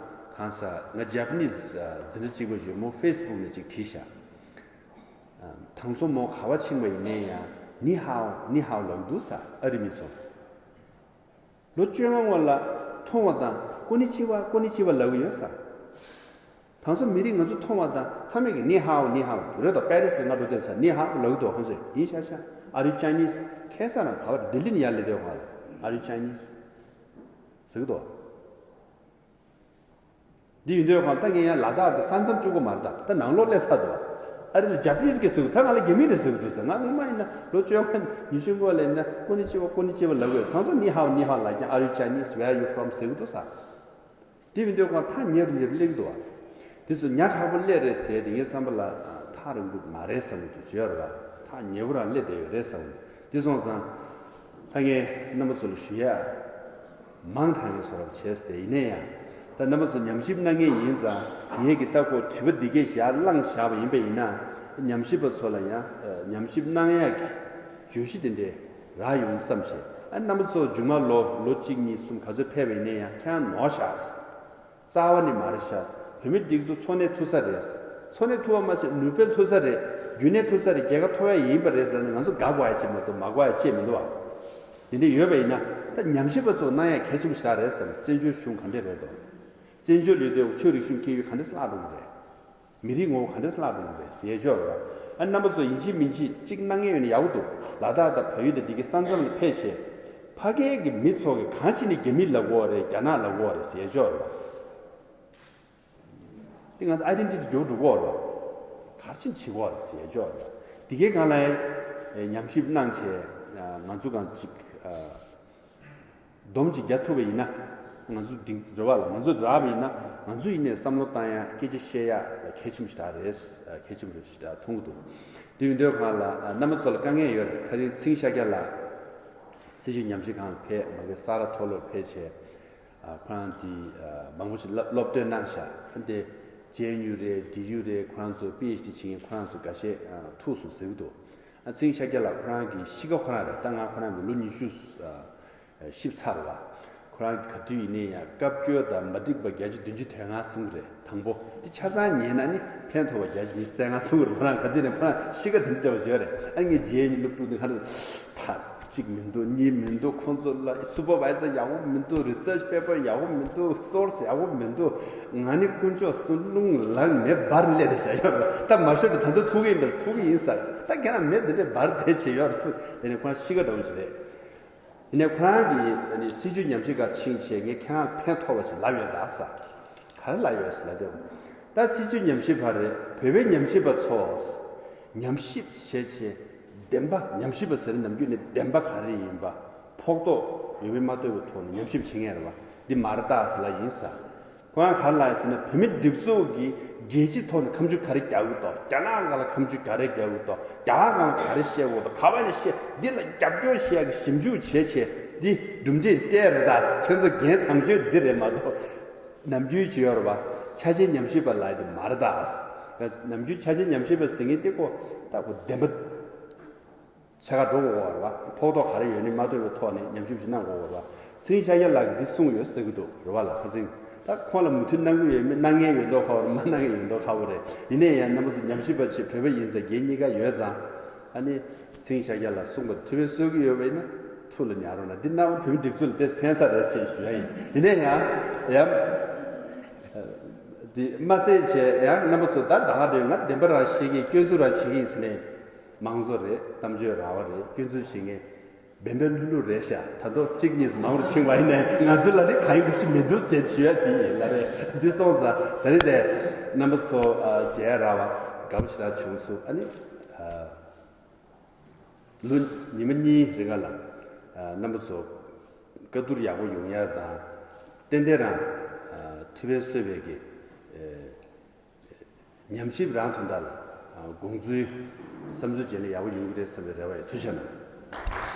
གང་ས་ང་ཇ་པ་ནིས་འཛིན་གྲྭ་གཅིག་པ་ཞིག་མོ་ཕེ་སི་བུག་ནས་ཅིག་བྲིས་ཤག་དང་ཚོ་མོ་ག་བ་ཕྱིན་པ་ཡིན་ནའི་ཡང་ནི་ཧའོ་ནི་ཧའོ་ལབ་འདུག་ས། ཨ་རི་མི་ཚོ་ལོ་བཅོ་ལྔ་སྔོན་ལ་མཐོང་བ་དང་ཀོ་ནི་ཅི་ཝ་ཀོ་ནི་ཅི་ཝ་ལབ་གི་ཡོད་ས། དང་ཚོ་མི་རིགས་ང་ཚོ་མཐོང་བ་དང་ཚང་མས་ཀྱི་ནི་ཧའོ་ནི་ཧའོ་རེད་དོ། པེ་རིས་ལ་ང་འགྲོ་དུས་ས་ནི་ཧའོ་ལབ་གི་འདུག་ཁོང་ཚོས་ཡིན་ཤག་ཤག Are you Chinese? ཁ་སང་རང་ག་བ་ལྡི་ལི་ནས་ཡར་སླེབས་དུས་ཁོང་ལ་Are you Chinese? ཟེར་གི་འདུག་འདི་ཡིན་དུས་ཁོང་ད་ངས་ཡང་ལ་དྭགས་ཀྱི་ས་མཚམས་བཅུག་གི་མ་རེད། ད་ད་ནང་ལོགས་སླེབས་ཚར་འདུག་ཨ་རི་ལ་ཇ་པ་ནིས་ཀྱི་ཟེར་གི་ད་ང་ལ་རྒྱ་མི་རེད་ཟེར་གི་འདུག་ཟེར། ང་སྔོན་མ་ཡིན་ན་ལོ་བཅོ་ལྔ་ཉི་ཤུ་འགོ་ལ་ཡིན་ན་ཀོ་ནི་ཅི་ཝ་ཀོ་ནི་ཅི་ཝ་ལབ་གི་ཡོད། ཚང་ཚོ་ནི་ཧའོ་ནི་ཧའོ་ལབ་ཀྱང་Are you Chinese? Where are you from? ཟེར་གི་འདུག་ས། དེ་ཡིན་དུས་ཁོང་ཐག་ཉེ་རུ་ཉེ་རུ་སླེབས་འདུག་བ། དེ་ཚོ་ཉག་ཕྲ་པོ་སླེབས་རེད་ཟེར་དེ་ངའི་བསམ་པ་ལ་ཨ་ཐག་རིང་པོ་མ་རེད་བསམ་གྱི་འདུག་བརྗོད་ར་བ་ཐག་ཉེ་པོ་རང་སླེབས་བསྡད་ཡོད་རེད་བསམ་གྱི་འདུག་དེ་སོང་ཙང་ད་ངས་རྣམ་པ་ཚོ་ལ་ཞུ་ཡ་མང་དྲགས་ངས་བཟོ་འདྲ་བྱས་ཏེ། ཡིན་ན་ཡང་ད་རྣམ་པ་ཚོ་ཉམས་ཞིབ་གནང་མཁན་ཡིན་ཙང་ངས་ཀྱི་ལྟ་སྐོར་དྲི་བ་འདི་གས་བཞག་བླངས་བཞག་པ་ཡིན་པ་ཡིན་ན་ཉམས་ཞིབ་པ་ཚོ་ལ་ཡང་ཉམས་ཞིབ་གནང་ཡག་གི་བརྗོད་གཞི་དེ་འདྲས་རག་ཡོང་བསམ་ཞེས། ཨ་རྣམ་པ་ཚོ་མཇུག་མ་ལོ་ལོ་གཅིག་གཉིས་གསུམ་ག་ཚོད་ཕེབས་པ་ཡིན་ན་ཡང་ཁྱེད་རང་ནོར་ཤག་རྩ་བ་ནས་མ་རེད་ཤག་བོད་མི་འདི་ཚོ་འཚོ་གནས་ཐུབ་ས་རེད། འཚོ་གནས་ཐུབ་པ་མ་ཟད་ནུས་སྤེལ་ཐུབ་ས་རེད། རྒྱུན་གནས་ཐུབ་ས་རེད། རྒྱལ་ཁ་ཐོབ་ཡ་ཡིན་པ་རེད་ཟེར་ནས་ང་ཚོ་དགའ་དགོས་ཡ་ཅིག་མ་གཏོགས་མ་དགོས་ཡ་ཅིག་མི་འདུག་བ། དེ་འདྲ་ཡོད་པ་ཡིན་ན་ད་ཉམས་ཞིབ་པ་ཚོ་གནང་ཡ་གལ་ཆེན་པོ་ཞིག་རེད་བསམ། བཙན་བྱོལ་གཞུང་ག་འདྲས་རེད་དོ། བཙན་བྱོལ་ཡོད་དུས་ཆོས་རིག་གཞུང་སྐད་ཡིག་ག་འདྲས་བརླག་འགྲོ་གི་རེད། མི་རིགས་ངོ་བོ་ག་འདྲས་བརླག་འགྲོ་གི་རེད་ཟེར་ཡ་ཅིག་ཡོད་རེད་བ། ཨ་རྣམ་པ་ཚོ་ཡིན་གཅིག་མིན་གཅིག་གཅིག་གནང་མཁན་ཡོད་ན་ཡག་པོ་འདུག་ལ་དྭགས་དང་བལ་ཡུལ་དང་འདི་གའི་ས་མཚམས་ལ་ཕེབས་བྱས། ཕ་གིའི་གི་མི་ཚོ་གི་གང་ཞིག་ནི་རྒྱ་མི་ལབ་དགོས་རེད། རྒྱ་ནག་ལབ་དགོས་རེད་ཟེར་ཡ་ཅིག་ཡོད་རེད་བ། དེ་ང་ཚོ་ཨའི་ཌེན་ཊི་ཊི་འགྱུར་འགྲོ་གི་ཡོད་རེད་བ། ག་རེ་བྱས་ནས་བྱེད་དགོས་རེད་ཟེར་ཡ་ཅིག་ཡོད་རེད་བ། འདི་གའི་སྒང་ལ་ཡང་ཉམས་ཞིབ་གནང་བྱས་ང་ཚོ་གང་ཅིག་སྡོམ་གཅིག་རྒྱག་ཐུབ་པ་ཡིན་ན། ང་ཚོ་འདི་རེ་བ་ལ་ང་ཚོ་རག་པ་ཡིན་ན་ང་ཚོ་ཡིན་ནས་བསམ་བློ་བཏང་ཡ་སྐད་ཆ་བཤད་ཡ་ལ་གལ་ཆེན་པོ་ཞིག་རེད། གལ་ཆེན་པོ་ཞིག་མཐོང་གི་འདུག་དེ་ཡིན་དུས་སྒང་ལ་རྣམ་པ་ཚོ་ལ་དཀའ་ངལ་ཡོད་རེད། ཁ་རིང་ཚེ་རིང་ཤཱཀྱ་ལགས་སྲིད་བྱུས་ཉམས་ཞིབ་ཁང་ལ་ཕེབས། མ་གི་ས་རཱ་མཐོ་སློབ་ཕེབས་བྱས་ཁོ་རང་དེ་མང་པོ་ཞིག་སློབ་སྟོན་གནང་ཤག་དེ་ཇེ་ཨེན་ཡུ་རེད། ཌི་ཡུ་རེད། ཁོ་རང་ཚོ་པི་ཨེཆ་ཌི་བྱེད་མཁན་ཁོ་རང་ཚོ་འགའ་ཤས་ཐུག་སོང་ཟེར་གི་འདུག་ཚེ་རིང་ཤཱཀྱ་ལགས་ཁོ་རང་གི་གཤིས་ཀ་ཁོ་རང་རེད། ད་ང་ཁོ་རང་གི་ལོ་ཉི་ཤུ། ཤི་ཚར་བ། ཁོ་རང་ག་དུས་ཡིན་ནའི་ཡང་བཀའ་བཀྱོན་དང་མ་འགྲིག་པ་བརྒྱ་ཆ་བདུན་ཅུ་དོན་ལྔ་གསུང་གི་རེད། དང་པོ་འདི་ཆ་ཚང་ཉན་ན་ནི་ཕན་ཐོགས་པ་བརྒྱ་ཆ་ཉི་ཤུ་རྩ་ལྔ་གསུང་གི་རེད། ཁོ་རང་ག་དུས་ནས་ཁོ་རང་གཤིས་ཀ་དེ་འདྲ་བྱས་པ་བརྗོད་རེད། ཨ་ངས་རྗེས་ནས་སློབ་ཕྲུག་འདི་ག་རེ་ཐག་གཅིག་མི་འདུག་གཉིས་མི་འདུག་ཁོང་ཚོ་ལ་སུ་པར་ཝའི་ཛར་ཡག་པོ་མི་འདུག་རི་སར་ཆི་པེ་པར་ཡག་པོ་མི་འདུག་སོར་སི་ཡག་པོ་མི་འདུག་ང་ནི་དཀོན་མཆོག་གསུམ་རླུང་ལངས་མེ་འབར་སླེབས་ཏེ་བཞག་ཡོད་རེད། ད་མ་ཤོར་དུ་ད་དུང་ཐུག་གི་ཡིན་པས་ཐུག་གི་ཡིན་ཟེར། ད་ཁྱེད་རང་མེ་འདི་འདྲས་འབར་བསྡད་བྱས་ཡོད་རེད། ཚུར་དེ་ནས་ཁོ་རང་གཤིས་ཀ་འདྲ་བོ་ཞིག་རེད། ཡིན་ནའི་ཁོ་རང་གིས་ཨ་ནི་སྲིད་བྱུས་ཉམས་ཞིབ་ཁང་ཕྱིན་བྱས་ངས་ཁྱེད་རང་ལ་ཕན་ཐོགས་པ་ཞིག་ལབ་ཡོད་ད་ཟེར། ག་རེ་ལབ་ཡོད་ཟེར་ལབ་དུས། ད་སྲིད་བྱུས་ཉམས་ཞིབ་པ་རེད། བོད་པའི་ཉམས་ཞིབ་པ་ཚོ། ཉམས་ཞིབ་བྱས་བྱས་བདེན་པ་ཉམས་ཞིབ་པ་ཟེར་ན་ནམ་རྒྱུན་ནས་བདེན་པ་ག་རེ་ཡིན་པ་ཕོག་ཐུག་ཡོད་མེད་མ་ལྟོས་པའི་ཐོག་ནས་ཉམས་ཞིབ་བྱེད་མཁན་རེད་བ། འདི་མ་རེད་ད་ཟེར་ལབ་ཡིན་ཟེར། ཁོ་རང་ག་རེ་ལབ་ཡོད་ཟེར་ན་བོད་མི་སྒྲིག་འཛུགས་ཀྱིས་རྒྱལ་སྤྱིའི་ཐོག་ནས་ཁ་མཆུ་ག་རེ་རྒྱག་གི་འདུག་རྒྱ་ནག་སྒང་ལ་ཁ་མཆུ་ག་རེ་རྒྱག་གི་འདུག་རྒྱ་གར་སྒང་ལ་ག་རེ་བཤད་དགོས་འདུག་ག་བ་ནས་བཤད། འདི་ལ་རྒྱབ་སྐྱོར་བྱེད་ཡག་གི་ཞིབ་འཇུག་བྱས་བྱས་འདི་གྲུབ་འབྲས་སྤྲད་རེད་ད། ཁྱོད་ཚོ་འགན་དང་ཤོས་འདི་རེད་མ་གཏོགས་ནམ་རྒྱུན་བྱས་ཡོད་རེད་བ། ཆ་ཆེན་ཉམས་ཞིབ་པ་ལབ་ཡག་འདི་མ་རེད་ད། ནམ་རྒྱུན་ཆ་ཆེན་ཉམས་ཞིབ་པ་ཟེར་མཁན་དེ་ཁོ་ད་ཁོ་བདེན་པ། ཚད་ཁ་འགྲོ་དགོས་པ་རེད་བ། ཕོག་ཐུག་ག་རེ་ཡོད་ནི་མ་ལྟོས་པའི་ཐོག་ནས་ཉམས་ཞིབ་ཅིག་གནང་དགོས་པ་རེད་བ། ཚེ་རིང་ཤཱཀྱ་ལགས་ཀྱིས་འདི་གསུངས་ཡོད་ཟེར་གྱི་འདུག་རེད་བ་ལ། ཁ་སང་ད་ཁོང་ལ་མོས་མཐུན་གནང་གི་ཡོད་མེད། གནང་མཁན་ཡོད་མདོག་ཁ་པོ་རེད། མ་གནང་མཁན་ཡོད་མདོག་ཁ་པོ་རེད། ཡིན་ནའི་ཡང་རྣམ་པ་ཚོ་ཉམས་ཞིབ་པ་ཅིག་བོད་པ་ཡིན་ཙང་འགན་གཉིས་ཀ་ཡོད་ཙང་། ཨ་ནི་ཚེ་རིང་ཤཱཀྱ་ལགས་གསུངས་པ་ཐུགས་ཕན་གསོས་ཀྱི་ཡོད་པ་ཡིན་ན་ཐུགས་ལ་ཉར་རོགས་གནང་། འདི་རྣམ་པ་བོད་མི་སྒྲིག་འཛུགས་ལ་ཏོག་ཙམ་ཕན་ས་རེད་ཅེས་ཞུ་ཡ་ཡིན། ཡིན་ནའི་ཡང་ཡང་། འདི་མ་ཟད་བྱས་ཡང་རྣམ་པ་ཚོ་ད་ད་ག་འདྲ་ཡོད། ང་བདེན་པ་རང་བཤད་ཀྱི་སྐྱོན་འཛུགས་རང་བྱེད་ཀྱི་ཡིན་ཟེར་ནས། མང་གཙོ་རེད། གཏམ་བརྗོད་རང་དབང་རེད། སྐྱོན་འཛུགས་བྱེད་མཁན་བན་བན་ལྷུ་ལྷུ་རེད་ཤག་ད་དུང་གཅིག་གཉིས་མང་རུ་ཕྱིན་པ་ཡིན་ནའི་ང་ཚོ་ལ་རེ་གང་ཡིན་པ་ཅིག་མི་འདུག་ཅེས་ཞུ་ཡ་དེ་ཡིན་ལ་རེད། འདི་སོང་ཙང་ད་རེས་དེ་རྣམ་པ་ཚོ་མཇལ་རག་པ་དགའ་པོ་ཞེ་དྲག་བྱུང་སོང་། ཨ་ནི་ལོ་ཉི་མ་གཉིས་རིང་ལ་རྣམ་པ་ཚོ་བཀའ་བསྡུར་ཡག་པོ་ཡོང་ཡ་དང་། ཏན་ཏན་རང་ཐུགས་ཕན་གསོས་པའི་གི་ཉམས་ཞིབ་རང་དོན་དག་ལ་དགོངས་ཚུལ་བསམ་ཚུལ་བརྗེ་ལེན་ཡག་པོ་ཡོང་གི་རེད་བསམ་པའི་རེ་བ་ཡོད། ཐུགས་རྗེ་གནང་།